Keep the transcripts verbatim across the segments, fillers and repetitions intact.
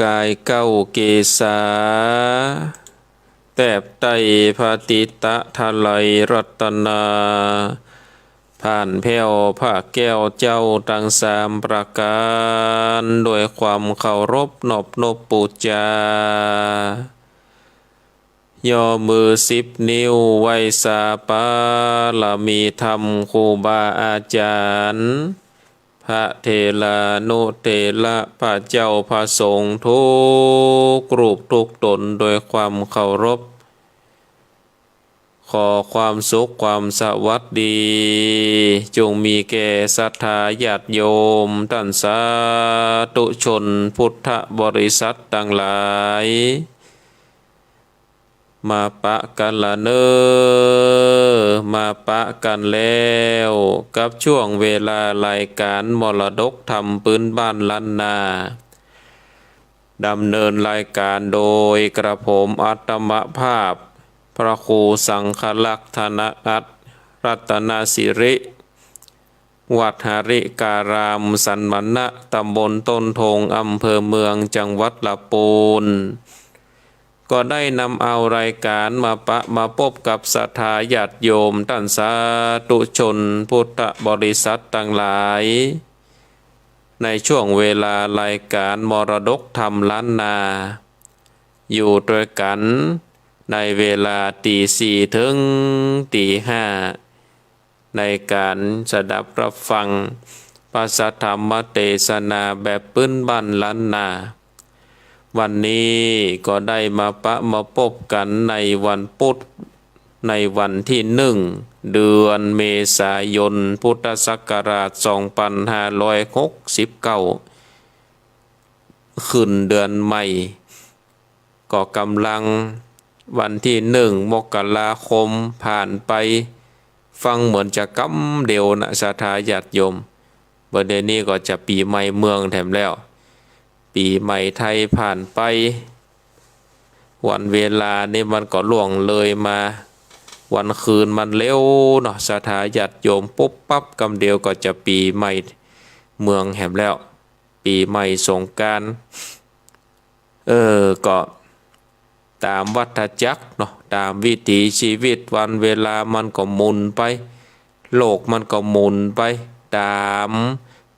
ก๋ายเก๊าเกศา แตบใต้พระติตะทะไลรัตนา ผ่านแผ้วพระแก้วเจ้าตังสามประก๋าน โดยความเคารพนอบนบปู๋จา ย่อมือสิบนิ้วไหว้สาปารมีธรรมครูบาอาจ๋ารย์ พระเถรานุเถระ พระเจ้าพระสงฆ์ทุกรูปทุกต๋นโดยความเคารพ ขอความสุขความสวัสดี จงมีแก่ศรัทธาญาติโยมต้านสาธุชนพุทธบริษัทตังหลาย มาปะกั๋นละเน่อ มาปะกั๋นแล้ว กับช่วงเวลารายก๋านมรดกธรรมปื๊นบ้านล้านนา ดำเนินรายก๋านโดยกระผมอัตมภาพ พระครูสังฆรักษ์ ธนอัต รัตนสิริ วัดหริการาม สันมณะ ตำบลต้นทง อำเภอเมือง จังหวัดละปูน ก็ได้นำเอารายก๋านมาปะมาปบกับศรัทธาญาติโยมต้านสาธุชนพุทธบริษัทตังหลาย ในช่วงเวลารายก๋านมรดกธรรมล้านนา อยู่ตวยกั๋นในเวลาตี๋สี่เถิงตี๋ห้า ในก๋านสดับรับฟังพระสัทธรรมเตสนาแบบปื๊นบ้านล้านนา วันนี้ก็ได้มาปะมาปบกั๋นในวันปุ๊ด ในวันตี้หนึ่ง เดือนเมษายน พุทธศักราชสองปันห้าร้อยหกสิบเก้า ขึ้นเดือนใหม่ ก็ก่ำลังวันตี้หนึ่ง มกราคม ผ่านไป ฟังเหมือนจะกำเดียวนะ ศรัทธาญาติโยม บ่าเดี่ยวนี้ก็จะปี๋ใหม่เมืองแถมแล้ว ปี๋ใหม่ไทยผ่านไป วันเวลานี่มันก็ล่วงเลยมา วันคืนมันเร็วเนาะ ศรัทธาญาติโยม ปุ๊บปั๊บกำเดียวก็จะปี๋ใหม่เมืองแถมแล้ว ปี๋ใหม่สงกรานต์ เออ ก็ต๋ามวัฏจักรเนาะ ต๋ามวิถีชีวิต วันเวลามันก็หมุนไป โลกมันก็หมุนไปต๋าม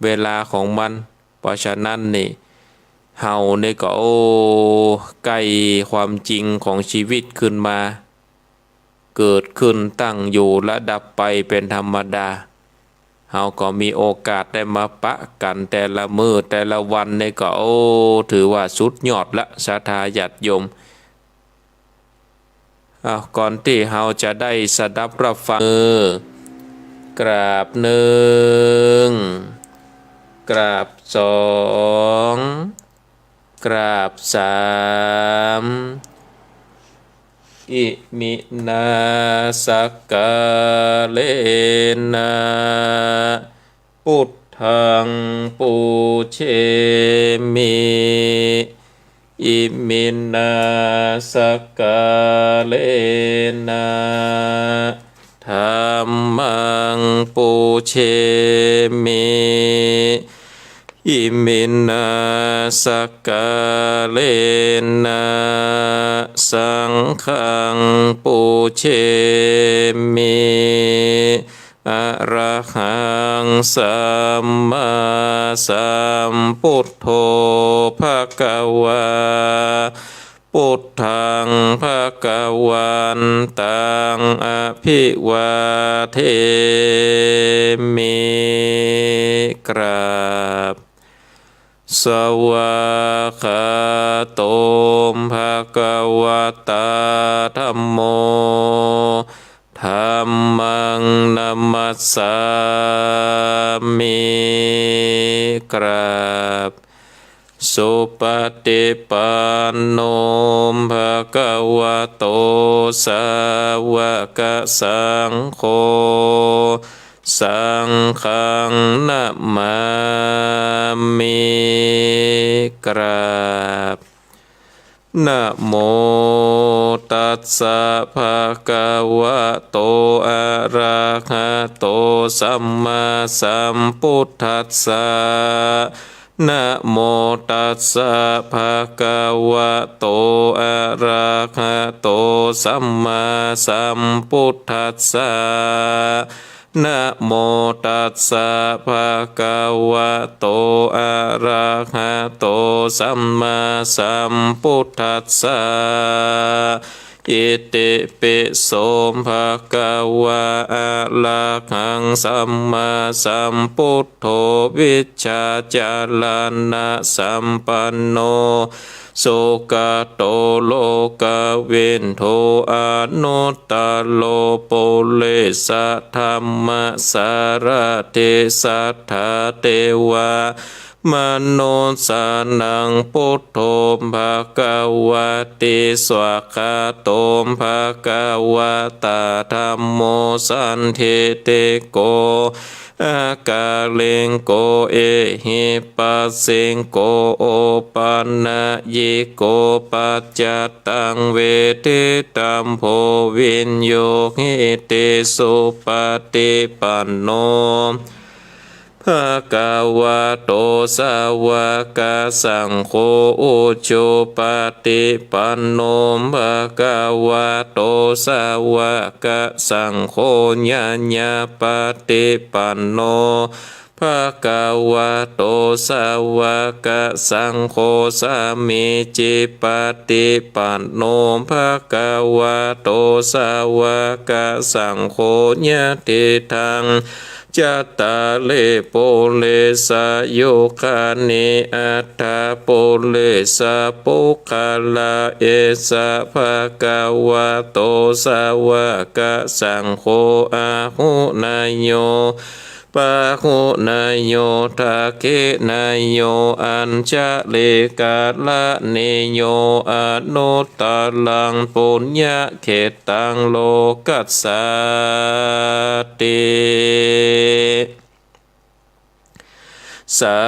เวลาของมัน เพราะฉะนั้นนี่ เฮานี่ก็ โอ้ ใก้ความจริงของชีวิตขึ้นมา เกิดขึ้นตั้งอยู่และดับไปเป๋นธรรมดา เฮาก็มีโอกาสได้มาปะกั๋นแต่ละมื้อแต่ละวันนี่ก็ โอ้ ถือว่าสุดยอดละ ศรัทธาญาติโยม อ้าว ก่อนตี้เฮาจะได้สดับรับฟัง กราบหนึ่ง กราบสอง กราบสาม อิมินา สักกาเลนะ ปุทธัง ปูเชมิ อิมินา สักกาเลนะ ธัมมัง ปูเชมิ อิมินา สักกาเลนะ สังฆัง ปูเชมิ อะระหัง สัมมาสัมพุทโธ ภะคะวา ปุทธัง ภะคะวันตัง อะภิวาเทมิ กราบ สวากขาโต ภะคะวะตา ธัมโม ธัมมัง นะมัสสามิ กราบ สุปฏิปันโน ภะคะวะโต สาวกสังโฆ สังฆัง นะมามิ กราบ นะโม ตัสสะ ภะคะวะโต อะระหะโต สัมมาสัมพุทธัสสะ นะโมตัสสะ ภะคะวะโต อะระหะโต สัมมาสัมพุทธัสสะ นะโมตัสสะ ภะคะวะโต อะระหะโต สัมมาสัมพุทธัสสะ อิติปิโส ภะคะวะ อะระหัง สัมมาสัมพุทโธ วิชชาจารณะสัมปันโน สุขะโต โลกะวิทู อนุตตะโร ปุริสะธัมมะสารถิ สัทธาเตวะ มนุสสานัง พุทโธ ภะคะวะติ สวากขาโต ภะคะวะตา ธัมโม สันทิฏฐิโก อะกาลิโก เอหิปัสสิโก โอปะนะยิโก ปัจจัตตัง เวทิตัมโภ วินยูหิติ สุปะติปันโน ภะคะวะโต สาวะกะสังโฆ อุจุปะติปันโน ภะคะวะโต สาวะกะสังโฆ ญาญาปะติปันโน ภะคะวะโต สาวะกะสังโฆ สามีจิปะติปันโน ภะคะวะโต สาวะกะสังโฆ ญาติทัง จัตตาริ ปุริสายุคานิ อัตถะ ปุริสะปุคคละ เอสะ ภะคะวะโต สาวะกะสังโฆ อาหุเนยโย ปาหุเนยโย ทักขิเนยโย อัญชะลีกะระณีโย อนุตตะรัง ปุญญะเขตตัง โลกัสสาติ สา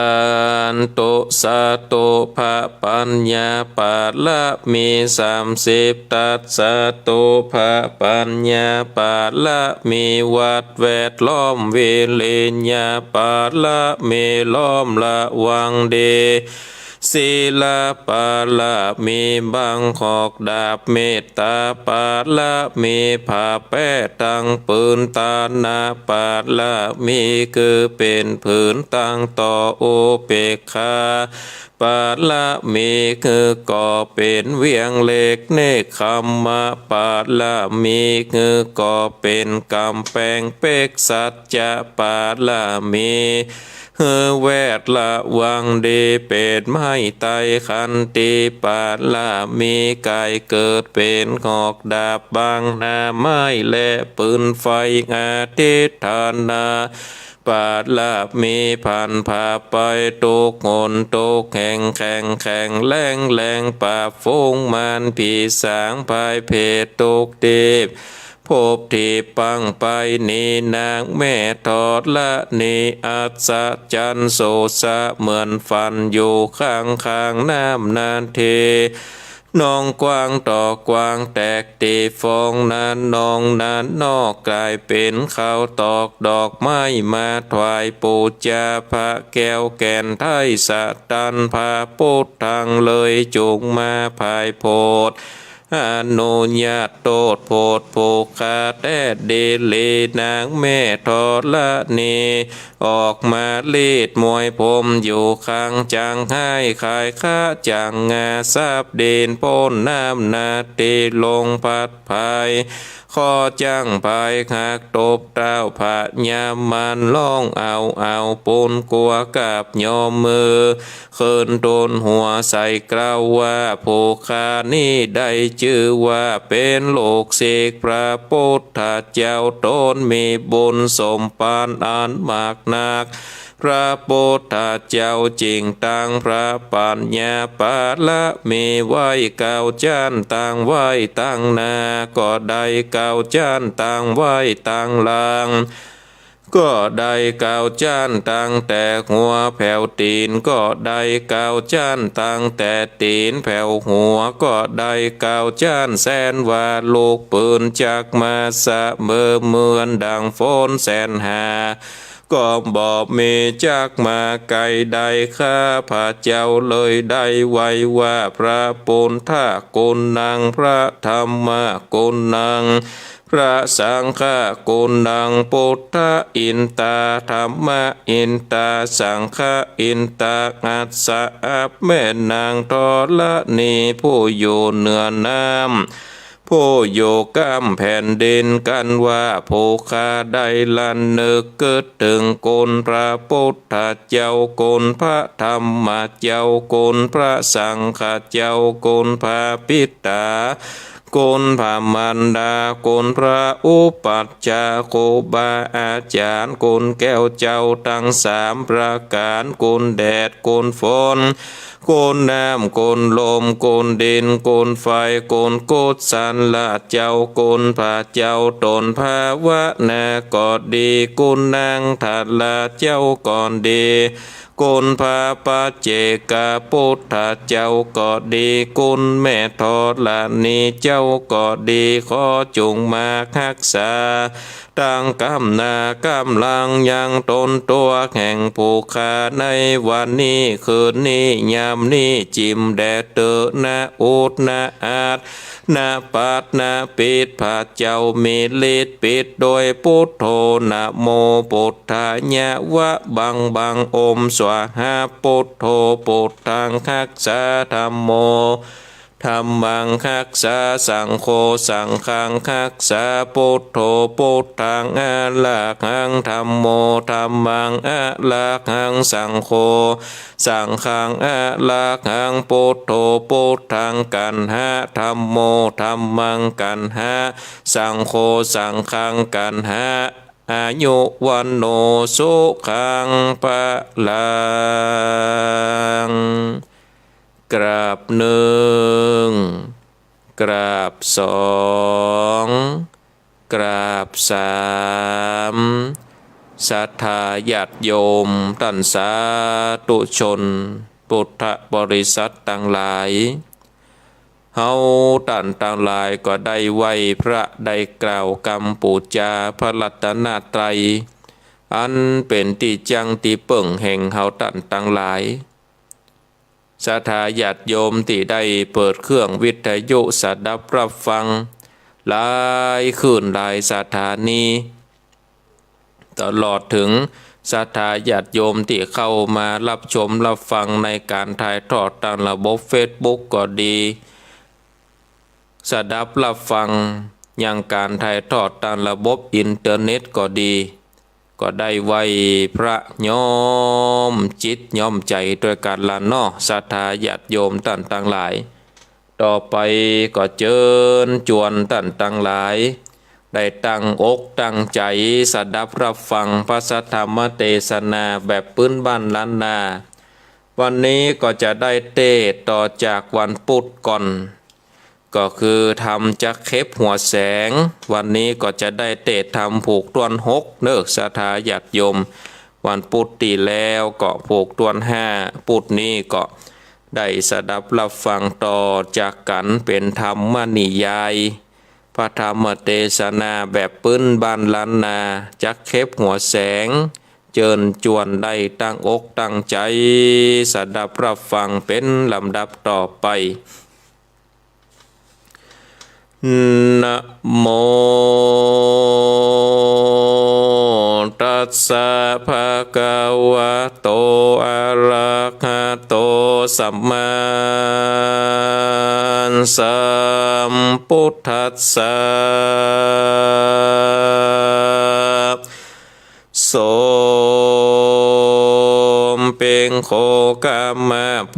ธุ สาธุ พระปัญญาปารมีสามสิบ ตัสสาธุ พระปัญญาปารมี วัดแวดล้อม วิริญญาปารมี ล้อมระวังดี ศีลปารมี บังหอกดาบ เมตตาปารมี ผ้าแป้ตังผืน ทานะปารมี คือเป๋นผืนตังต่อ อุเปกขาปารมี คือก่อเป๋นเวียงเหล็ก เนกขัมมะปารมี คือก่อเป๋นก๋ำแปงเป๊ก สัจจะปารมี หื้อแวดระวังดี เป๋นไม้ไตร ขันติปารมี ก๋ายเกิดเป๋นหอกดาบ บังหน้าไม้และปืนไฟ อธิฏฐานะปารมี ผันพาไปทุกหนทุกแห่ง แข็งแข็งแรงแรง ปราบฝูงมารผีสาง พายเพศทุกทีป ภพที่ปังไปนี้ นางแม่ธรณี อัศจรรย์โสดสะเหมือนฝัน อยู่ข้างข้างน้ำนาที หนองกว้างตอกกว้าง แตกตี้ฟองนาหนองนาหนอก ก๋ายเป๋นข้าวตอกดอกไม้ มาถวายปู๋จาพระแก้วแก่นไทย สตันพระพุทธัง เลยจุ่งมาพายโพธิ์ อนุญาตโตษโผดผู้ฆ่าแต๊ดีหลี นางแม่ธรณี ออกมาลีดมวยผมอยู่ข้าง จังไห้ขายค้าจังงา สับดินป๊นน้ำนาที ลงพัดภาย ข้อจั้งภายหัก ตบเต้าพญามาร ฮ้องเอาเอาปูนกั๋ว กราบยอมมือ ขึ้นตูนหัวใส่เกล้าว่า ผู้ข้านี้ได้จื้อว่าเป๋นลูกศิษย์พระพุทธเจ้า ต๋นมีบุญสมภารอันมากนัก พระพุทธเจ้าจึ่งตั้งพระปัญญาปารมีไว้เก้าจั้น ตั้งไว้ตังหน้าก็ได้เก้าจั้น ตั้งไว้ตังหลัง ก็ได้เก้าจั้น ตั้งแต่หัวแผวตี๋นก็ได้เก้าจั้น ตั้งแต่ตี๋นแผวหัวก็ได้เก้าจั้น แสนว่าลูกปืนจักมาเสมอ เหมือนดั่งฝนแสนหา ก็บ่มีจักมาไกลได้ ข้าพระเจ้าเลยได้ไหว้ว่า พระปุทธะกุณัง พระธัมมะกุณัง พระสังฆะกุณัง พุทธะอินตา ธัมมะอินตา สังฆะอินตา อัสสะ อับแม่นางธรณีผู้อยู่เหนือน้ำ ผู้อยู่ก้ำแผ่นดิน กันว่าผู้ข้าได้ระลึกกึ๊ดเถิงคุณพระพุทธเจ้า คุณพระธัมมะเจ้า คุณพระสังฆะเจ้า คุณพระบิดา คุณพระมารดา คุณพระอุปัชฌาย์ ครูบาอาจารย์ คุณแก้วเจ้าตังสามประก๋าน คุณแดด คุณฝน คุณน้ำ คุณลม คุณดิน คุณไฟ คุณกุศลเจ้า คุณพระเจ้าต๋นภาวนาก็ดี คุณนางธาราเจ้าก็ดี คุณพระปัจเจกพุทธเจ้าก็ดี คุณแม่ธรณีเจ้าก็ดี ขอจุ่งมาฮักษา ตังกำนาก๋ำลังยังต๋นตั๋วแห่งผู้ข้าในวันนี้คืนนี้ยามนี้ จิ่มแด่เต๊อะ นะอุดนะอาด นะปัดนะปิด พระเจ้ามีฤทธิ์ปิดโดยปุทโธ นะโมปุทธายะ วะบังบัง โอมสวาหา ปุทโธ ปุทธังฮักษา ธัมโม ธัมมังฮักษา สังโฆ สังฆังฮักษา ปุทโธ พุทธังอะระหัง ธัมโม ธัมมังอะระหัง สังโฆ สังฆังอะระหัง ปุทโธ พุทธังกัณหะ ธัมโม ธัมมังกัณหะ สังโฆ สังฆังกัณหะ อายุวัณโณ สุขัง พลัง กราบหนึ่ง กราบสอง กราบสาม ศรัทธาญาติโยมต้านสาธุชน พุทธบริษัทตังหลาย เฮาต้านตังหลายก็ได้ไหว้พระ ได้กล่าวกำปู๋จาพระรัตนตรัย อันเป๋นตี้จั้งตี้เปิ้งแห่งเฮาต้านตังหลาย ศรัทธาญาติโยมตี้ได้เปิดเครื่องวิทยุสดับรับฟัง หลายคลื่นหลายสถานี ตลอดเถิงศรัทธาญาติโยมตี้เข้ามารับชมรับฟังในก๋านถ่ายทอดตางระบบเฟซบุ๊กก็ดี สดับรับฟังยังก๋านถ่ายทอดตางระบบอินเทอร์เน็ตก็ดี ก็ได้ไหว้พระย้อมจิตย้อมใจ๋ตวยกั๋นละเนาะ ศรัทธาญาติโยมต้านตังหลาย ต่อไปก็เจิญจวนต้านตังหลาย ได้ตั้งอกตั้งใจ๋สดับรับฟังพระสัทธรรมเตสนาแบบปื๊นบ้านล้านนา วันนี้ก็จะได้เตสน์ต่อจากวันปุธก่อน ก็คือธรรมจักเข็บหัวแสง วันนี้ก็จะได้เตสน์ธรรมผูกต้วนหกเนาะ ศรัทธาญาติโยม วันปุธตี้แล้วก็ผูกต้วนห้า ปุธนี้ก็ได้สดับรับฟังต่อจากกั๋นเป๋นธรรมนิยาย พระธรรมเตสนาแบบปื๊นบ้านล้านนา จักเข็บหัวแสง เจิญจวนได้ตั้งอกตั้งใจ๋สดับรับฟังเป๋นลำดับต่อไป นะโม ตัสสะ ภะคะวะโต อะระหะโต สัมมาสัมพุทธัสสะ โสมเพ็งโข กามะโพ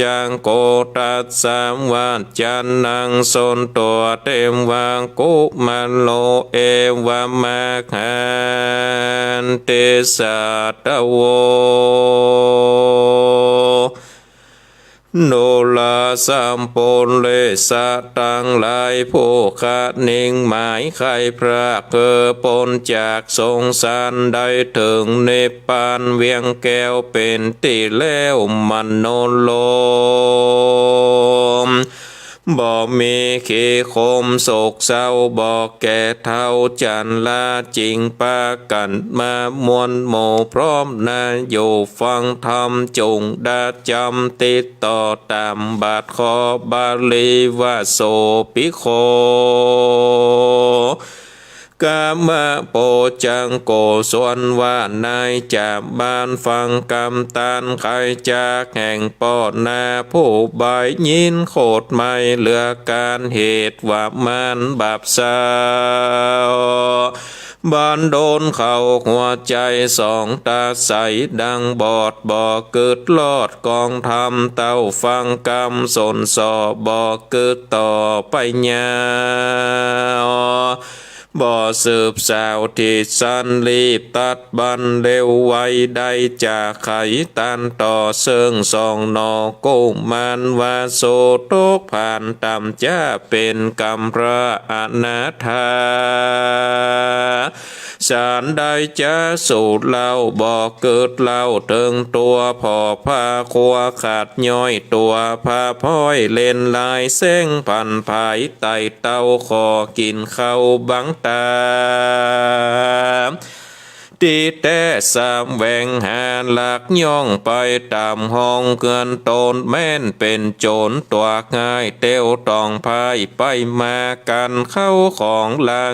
จังโก ตัสสะ วัจจานัง สุณโต เตวะ กุมะโร เอวะมะหันติ สัตถโว โนราสัมปุริสะตังหลาย ผู้คะนิงหมายใค่พรากเหินป๊นจากสงสาร ได้เถิงนิพพานเวียงแก้วเป๋นตี้แล้ว มโนรม บ่มีขีคมโศกเศร้า บ่แก่เฒ่าจันลา จึงปากั๋นมามวลหมู่พร้อมนา อยู่ฟังธรรมจุ่งดาจ๋ำ ติดต่อต๋ามบาทขอบาลีว่า โสภิโข กามะโปจังโก สวนว่านายจ๋าบ้านฟังกำตาน ใค่จักแห่งป้อนา ผู้บ่ายยินโขดไหม้เหลือก๋าน เหตุว่ามานบาปเศร้า บันดลเข้าหัวใจ๋สองต๋าใส ดังบอดบ่กึ๊ดลอดกองธรรม เต้าฟังกำสนส่อบ่กึ๊ดต่อไปยาว บ่สืบสาวถิตสัน รีบตัดบั้นเร็วไว ได้จ๋าไขตานต่อเซิ่งสองหนอ กุมารวาโสตกผ่านต่ำจ๊า เป๋นกำพร้าอนาถา ฉันใดจ๊าสูเล่า บ่กึ๊ดเล่าเถิงตั๋ว ผ่อผ้าครัวขาดย้อยตั๋ว ผ้าพ้อยเล่นลายแสงผันผาย ไต่เต้าขอกิ๋นข้าวบังต๋า ตี้แต๊แสวงหาลักย่องไปต๋ามห้องเฮือนต๋น แม่นเป๋นโจ๋รตั๋วง่าย เตียวต้องพ่ายไปมากั๋น เข้าของละ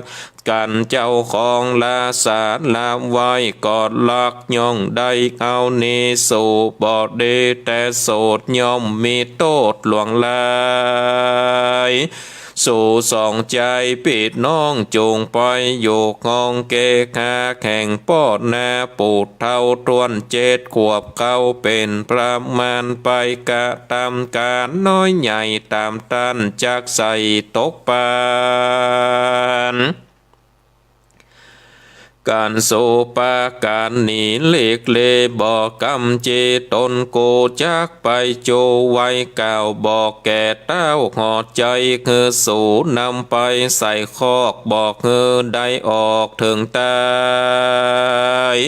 กั๋น เจ้าของละสาละไว้ ก็ลักย่องได้เอานี้ สูบ่ดีแต๊สู ย่อมมีโต้ษหลวงหลาย สูสองใจ๋ปี้น้องจุ่งไปอยู่ห้องเกหาแห่งป้อนา ปู่เฒ่าถ้วนเจ็ดขวบ เขาเป๋นพระมารไปกระตำก๋าน น้อยใหญ่ต๋ามต้าน จักใส่ตกปาน กั๋นสูปาก๋านหนีหลีกเล บ่กำจี๋ต๋นกูจักไปจูไว กล่าวบอกแก่เต้าหอดใจ๋ หื้อสูนำไปใส่คอก บอกหื้อได้ออกเถิงต๋าย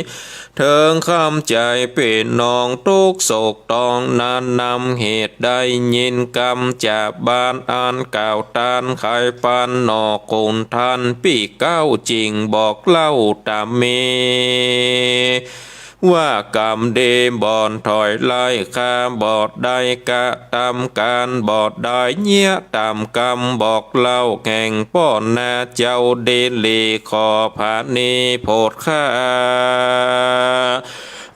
เถิงคำใจ๋ปี้น้องตุ๊กข์โศกตอง นั้นนำเหตุได้ยินกำจ๋าบ้านอันกล่าวตาน ใค่ปันหนอขุนท่านปี้เก๊า จึ่งบอกเล่าต๋ามมี ว่ากำดีบ่อนถอยไล่ ข้าบ่ได้กระตำก๋าน บ่ได้เยียะต๋ามกำบอกเล่าแห่งป้อนา เจ้าดีหลีขอผาณีโผดข้า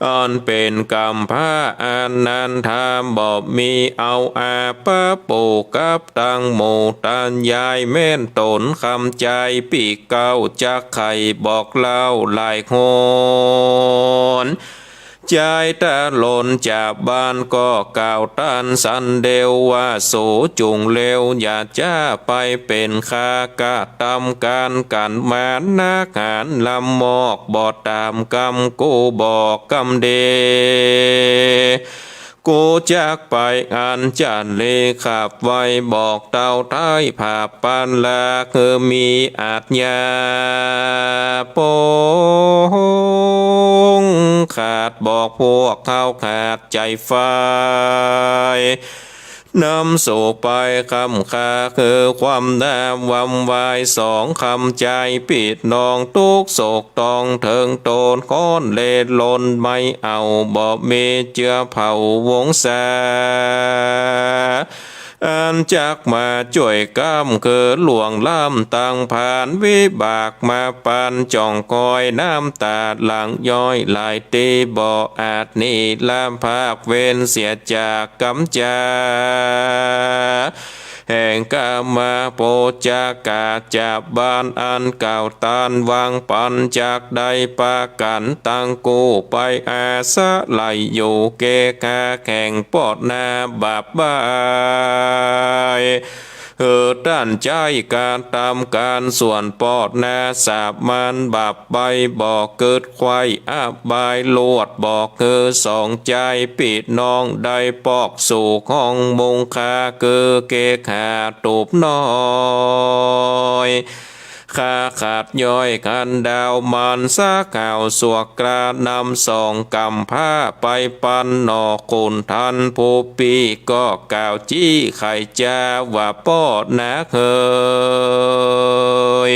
อันเป๋นกำพร้าอนันทา บ่มีเอาอาปะปู่กับตังหมู่ต๋ายาย แม่นต๋นคำใจ๋ปี้เก๊า จักใค่บอกเล่าหลายหน ใจ๋ตะหลนจ๋าบ้านก็กล่าวตานสันเดียวว่า สูจุ่งเร็วอย่าจ๊าไปเป๋นข้ากระตำก๋านกั๋นมา นักหาญลำมอก บ่ต๋ามกำกูบอกกำดี กูจักไปอันจันลีขับไว บอกเต้าไท้ผาปันลา คือมีอาชญาปงขาด บอกพวกเขาขาดใจ๋ไฟ นำสูไปคว่ำฆ่า คือความหน้าหว่ำวาย สองคำใจ๋ปี้น้องตุ๊กข์โศกตอง เถิงต๋นฮ้อนเล่นร่อนไม่เอา บ่มีเจื้อเผ่าวงศา อันจักมาจ้วยก้ำ คือหลวงล้ำตังผาน วิบากมาปันจ่องคอย น้ำต๋าหลั่งย้อยไหลตี้ บ่อาจนิรภาพ เว้นเสียจากกำจ๋า แห่งกามาโปจจากา จ๋าบ้านอันกล่าวตานวางปัน จักได้ปากั๋นตังกู้ไปอาศัยอยู่ เกหาแห่งป้อนาบาปบ่าย หื้อต้านใจ๋กระตำก๋าน ส่วนป้อนาสาบมานบาปบ่าย บ่กึ๊ดไขว่อบายลวด บอกหื้อสองใจ๋ปี้น้อง ได้ปอกสู่ห้องมุงคา คือเกหาตูบน้อย ข้าขัดย้อยขันดาวมันสักข่าวสวกกล้านำสองกำพร้าไปปันหนอขุนทันผู้ปี้ ก็กล่าวจี้ไขจ๋าว่าป้อนักเหย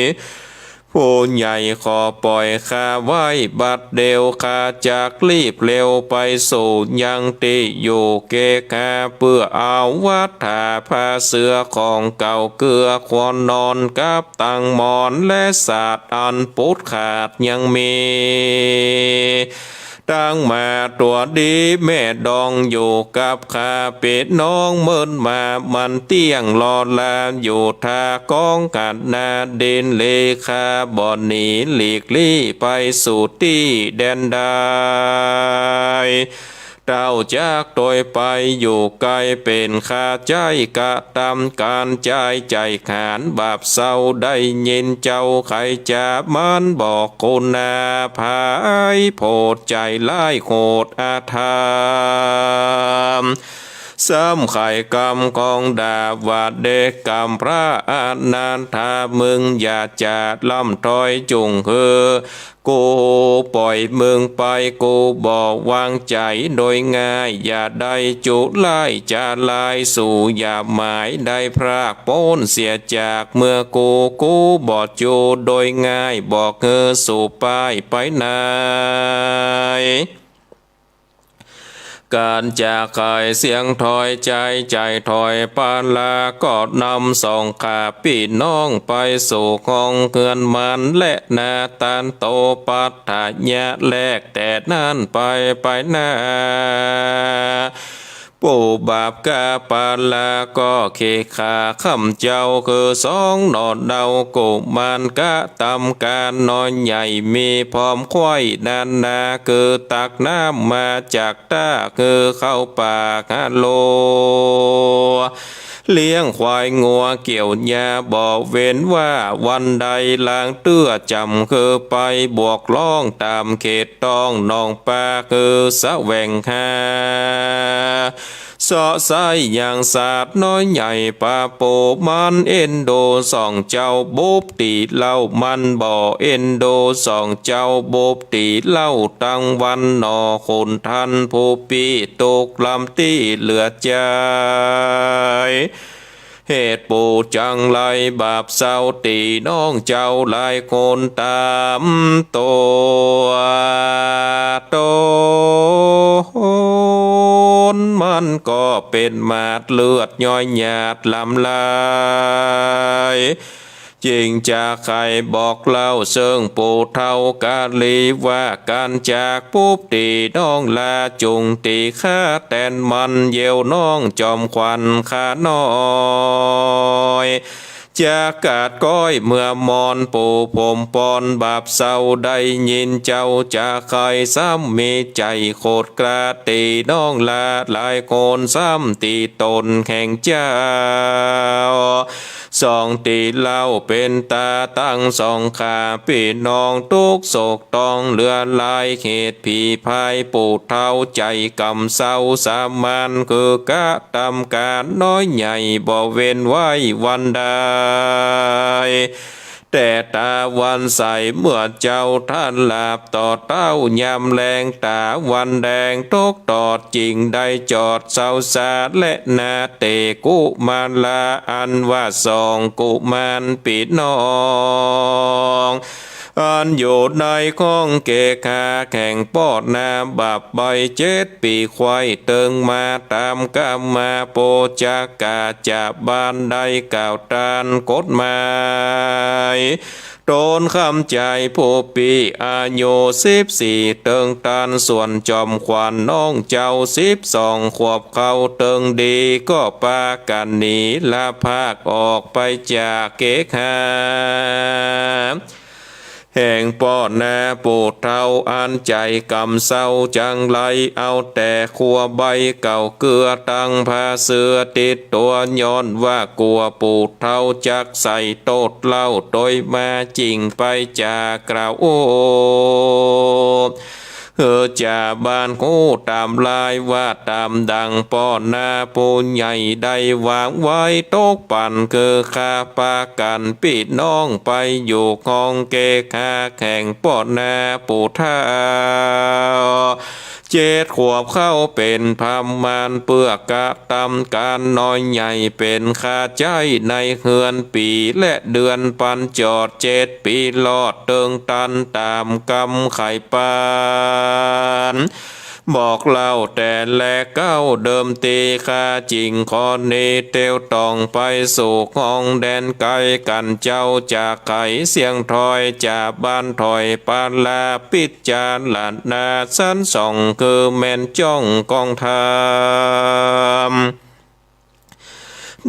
ผู้ใหญ่ขอป่อยข้าไว้บัดเดียว ข้าจักรีบเร็วไปสู่ยังตี้อยู่เกกา เปื้อเอาวัตถาผ้าเสื้อของเก่าเกื้อควรนอนกับตังหมอนและสาดอันปุดขาดยังมี ตังหมาตั๋วดีแม่ดองอยู่กับข้า ปี้น้องเมินมามันเตี้ยงรอลาอยู่ท่ากองกัดนาดินเล ข้าบ่หนีหลีกลี้ไปสู่ตี้แดนใด เต้าจักตวยไปอยู่ไกล เป๋นข้าใจ๊กระตำก๋านใจ๊ใจ๋ขานบาปเศร้า ได้ยินเจ้าไขจ๋ามันบอกคุณอาภัย โผดใจ๋ร้ายโหดอธรรม ซ้ำไขกำของดาบว่าเด็กกำพร้าอนาถา มึงอย่าจ๋าล่ำถอยจุ่งหื้อ กูป่อยมึงไป กูบ่วางใจ๋โดยง่าย อย่าได้จุร้ายจ๋าลาย สูอย่าหมายได้พรากป๊นเสียจากเมือกู กูบ่จูโดยง่าย บอกหื้อสูป้ายไปไหน ก๋านจะไขเสียงถอยใจ๋ ใจ๋ถอยปาลา ก็นำสองข้าปี้น้องไปสู่ห้องเฮือนมัน และนาตานโตปัตถยะ แลกแต่นั้นไป ไปหน้า ผู้บาปกาปาลาก็เขกขาข้ำเจ้า คือสองหน่อเนากุมารกระตำก๋านน้อยใหญ่ มีพร้อมไขว้นานา คือตักน้ำมาจาก ตาคือเข้าปากฮะโล เลี้ยงควายงัวเกี่ยวหญ้าบ่เว้นว่าวันใด ลางเตื้อจ๋ำคือไปบวกล้องต๋ามเขตต้องหนองปลา คือแสวงหา เซาะไส้อย่างสัตว์น้อยใหญ่ปาปู มันเอ็นดูสองเจ้าบุบตี้เล่า มันบ่เอ็นดูสองเจ้าบุบตี้เล่า ตังวันหนอขุนทันผู้ปี้ ตุ๊กข์ลำตี้เหลือใจ๋ เหตุปู๋จังไรบาปเศร้าตี้น้องเจ้าหลายคนต๋ามตัวต๋น มันก็เป๋นหมาดเลือดย้อยหยาดลำลาย จึงจะไขบอกเล่าเซิ่งปู่เฒ่ากาลีว่า ก๋านจากปุ๊บตี้น้องลา จุ่งตี้ข้าแตนมัน เยี่ยวน้องจอมขวัญข้าน้อย จะกาดก้อยเมื่อมอน ปู่ผมปอนบาปเศร้า ได้ยินเจ้าจะไขซ้ำ มีใจ๋โขดกล้าตี้น้องลา หลายคนซ้ำตี้ต๋นแห่งเจ้า สองตี้เล่าเป๋นต๋าตังสองข้าปี้น้อง ตุ๊กข์โศกต้องเหลือหลาย เหตุผีพายปู่เฒ่าใจ๋กำเศร้า สามัญคือกระตำก๋านน้อยใหญ่ บ่เว้นไว้วันใด แต่ต๋าวันใสเมื่อเจ้าท่านหลับต่อเต้ายามแลง ต๋าวันแดงตกตอด จึงได้จอดเศร้าสาและนาเตกุมารลา อันว่าสองกุมารปี้น้อง อันอยู่ในข้องเกขะแข่งปอดนา บับใบเจ็ดปีไขว้เติงมาต๋ามกำมา โปจักกาจะบานได้กล่าวตานกฎหมาย ต๋นคำใจ๋ผู้ปี้อายุสิบสี่ เติงตานส่วนจอมขวัญน้องเจ้าสิบสองขวบเข้าเติงดี ก็ปากั๋นหนีละพากออกไปจากเกขะ แห่งป้อนาปู่เฒ่าอันใจ๋กำเศร้าจังไร เอาแต่คัวใบเก่าเกือตังผ้าเสื้อติดตั๋ว ย้อนว่ากั๋วปู่เฒ่าจักใส่โต้ษเล่า โตยมาจิ่งไปจากกล่าวโอ้ หื้อจ่าบ้านฮู้ต๋ามลายว่า ต๋ามดังป้อหน้าผู้ใหญ่ได้วางไว้ตกปั๋น คือค่าประกั๋นปี้น้องไปอยู่ห้องเก๊กฮาแห่งป้อหน้าปู่เฒ่า เจ็ดขวบเข้าเป๋นพราหมณ์ เปื้อกระตำก๋านน้อยใหญ่ เป๋นข้าใจ๊ในเฮือน ปี๋และเดือนปันจอด เจ็ดปี๋รอดเติงตัน ต๋ามกำไขปาน บอกเล่าแต่แลเก๊า เดิมตี้ข้าจิ่งขอหนีเตียวต่องไปสู่ห้องแดนไก๋กั๋นเจ้า จากไขเสี้ยงถอย จ่าบ้านถอยปาลา ปิจารณาสันส่อง คือแม่นจ้องกองธรรม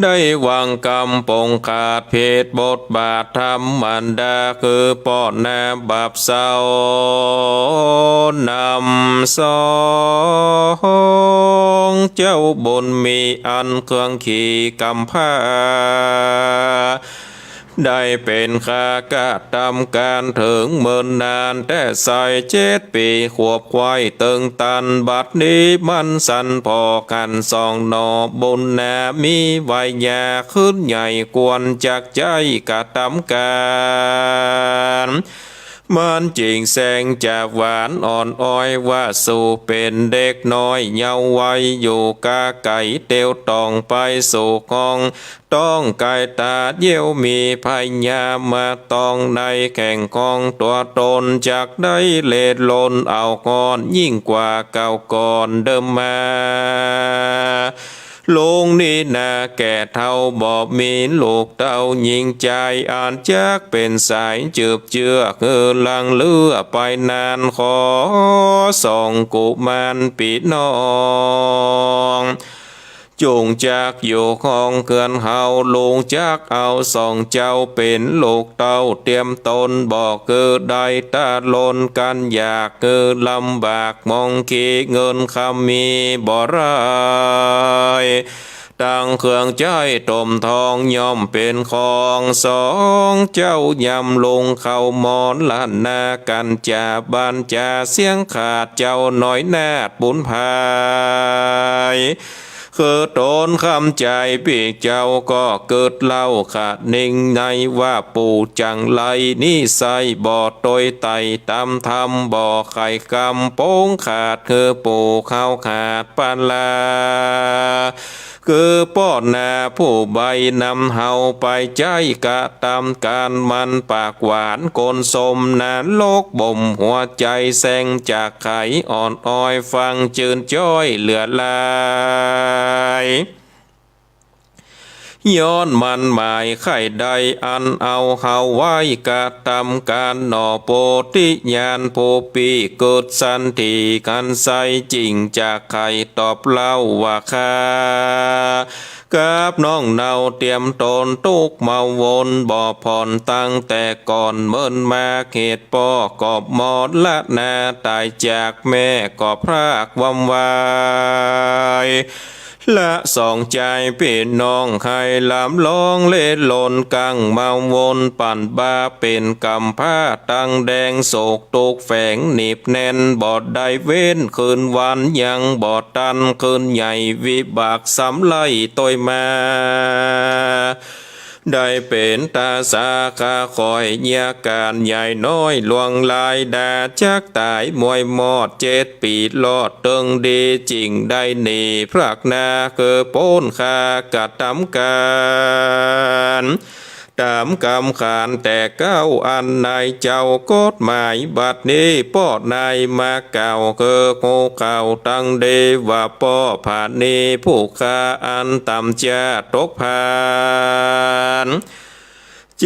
ได้วางกำปงขาดผิดบทบาทธรรมดา คือป้อหน้าบาปเศร้า นำสองเจ้าบุญมีอันเครื่องขี่กำพร้า ได้เป๋นข้ากระตำก๋านเถิงเมินนาน แต่ใสเจ็ดปี๋ขวบไขว่เติงตัน บัดนี้มันสันผ่อกั๋นสองหน่อ บุญนามีวัยยาขึ้นใหญ่ ควรจักใจ๊กระตำก๋าน มันจิ่งแสงจะหวานอ่อนอ้อยว่า สู่เป๋นเด็กน้อยเยาว์วัยอยู่ กาไก๋เตียวต่องไปสู่ห้อง ต้องไก๋ตาเยี่ยวมีพญามาต้องในแข่งของตั๋วต๋น จักได้เล่นลนเอาก่อนยิ่งกว่าเก่าก่อนเดิมมา ลุงนี้นาแก่เฒ่าบ่มีลูกเต้าหญิงจาย อันจักเป๋นสายจืบเจื้อ คือหลังเลือไปนาน ขอสองกุมารปี้น้อง จุ่งจักอยู่ห้องเฮือนเฮา ลุงจักเอาสองเจ้าเป๋นลูกเต้าเตียมต๋น บ่คือได้ตะลนกั๋นอยาก คือลำบากมองขี้เงินคำมีบ่ได้ ตังเครื่องใจ๊ต้มทองย่อมเป๋นของสองเจ้ายำ ลุงเข้ามรณากั๋น จ่าบ้านจ่าเสี้ยงขาด เจ้าน้อยนาฏบุญภาย คือต๋นคำใจ๋ปี้เจ้าก็กึ๊ดเล่าคะนิงในว่า ปู่จังไรนิสัยบ่ตวยไต่ต๋ามธรรม บ่ไขกำปงขาด คือปู่เข้าขาดปาลา คือป้อหน้าผู้ใบ้นำเฮาไปใจ๊กระตำก๋าน มันปากหวานกลนสมนรกบ่มหัวใจ๋ แสงจากไขอ่อนอ้อยฟังจื้นจ้อยเหลือหลาย ย้อนมันหมายใค่ได้อันเอาเฮาไว้กระตำก๋านหน่อ โพธิญาณผู้ปี้กึ๊ดสันติกั๋นใส จิ่งจากไขตอบเล่าว่า ข้ากับน้องเนาเตียมต๋นตุ๊กข์มาวนบ่ผ่อน ตั้งแต่ก่อนเมินมา เหตุป้อกอบมรณาต๋ายจากแม่ก็พรากวำวาย ละสองจายปี้น้อง ไห้ลำลองเล่นลนกั๋งมาวน ปั่นบ้าเป๋นกำพร้า ตังแดงโศกตุ๊กข์แฝงหนีบแน่น บ่ได้เว้นคืนวัน ยังบ่ตันคืนใหญ่ วิบากซ้ำไล่ตวยมา ได้เป๋นต๋าสาขาคอยเยียะก๋านใหญ่น้อย ลวงลายดาจักต๋ายมวยมอด เจ็ดปี๋รอดเติงดี จิ่งได้หนีพรากนา คือป๊นข้ากระตำก๋าน ต๋ามกำขานแต่เก๊า อันนายเจ้ากฎหมาย บัดนี้ป้อนายมากล่าว คือฮู้ข่าวตังดีว่า ป้อผานีผู้ข้าอันต่ำจ้าตกพาน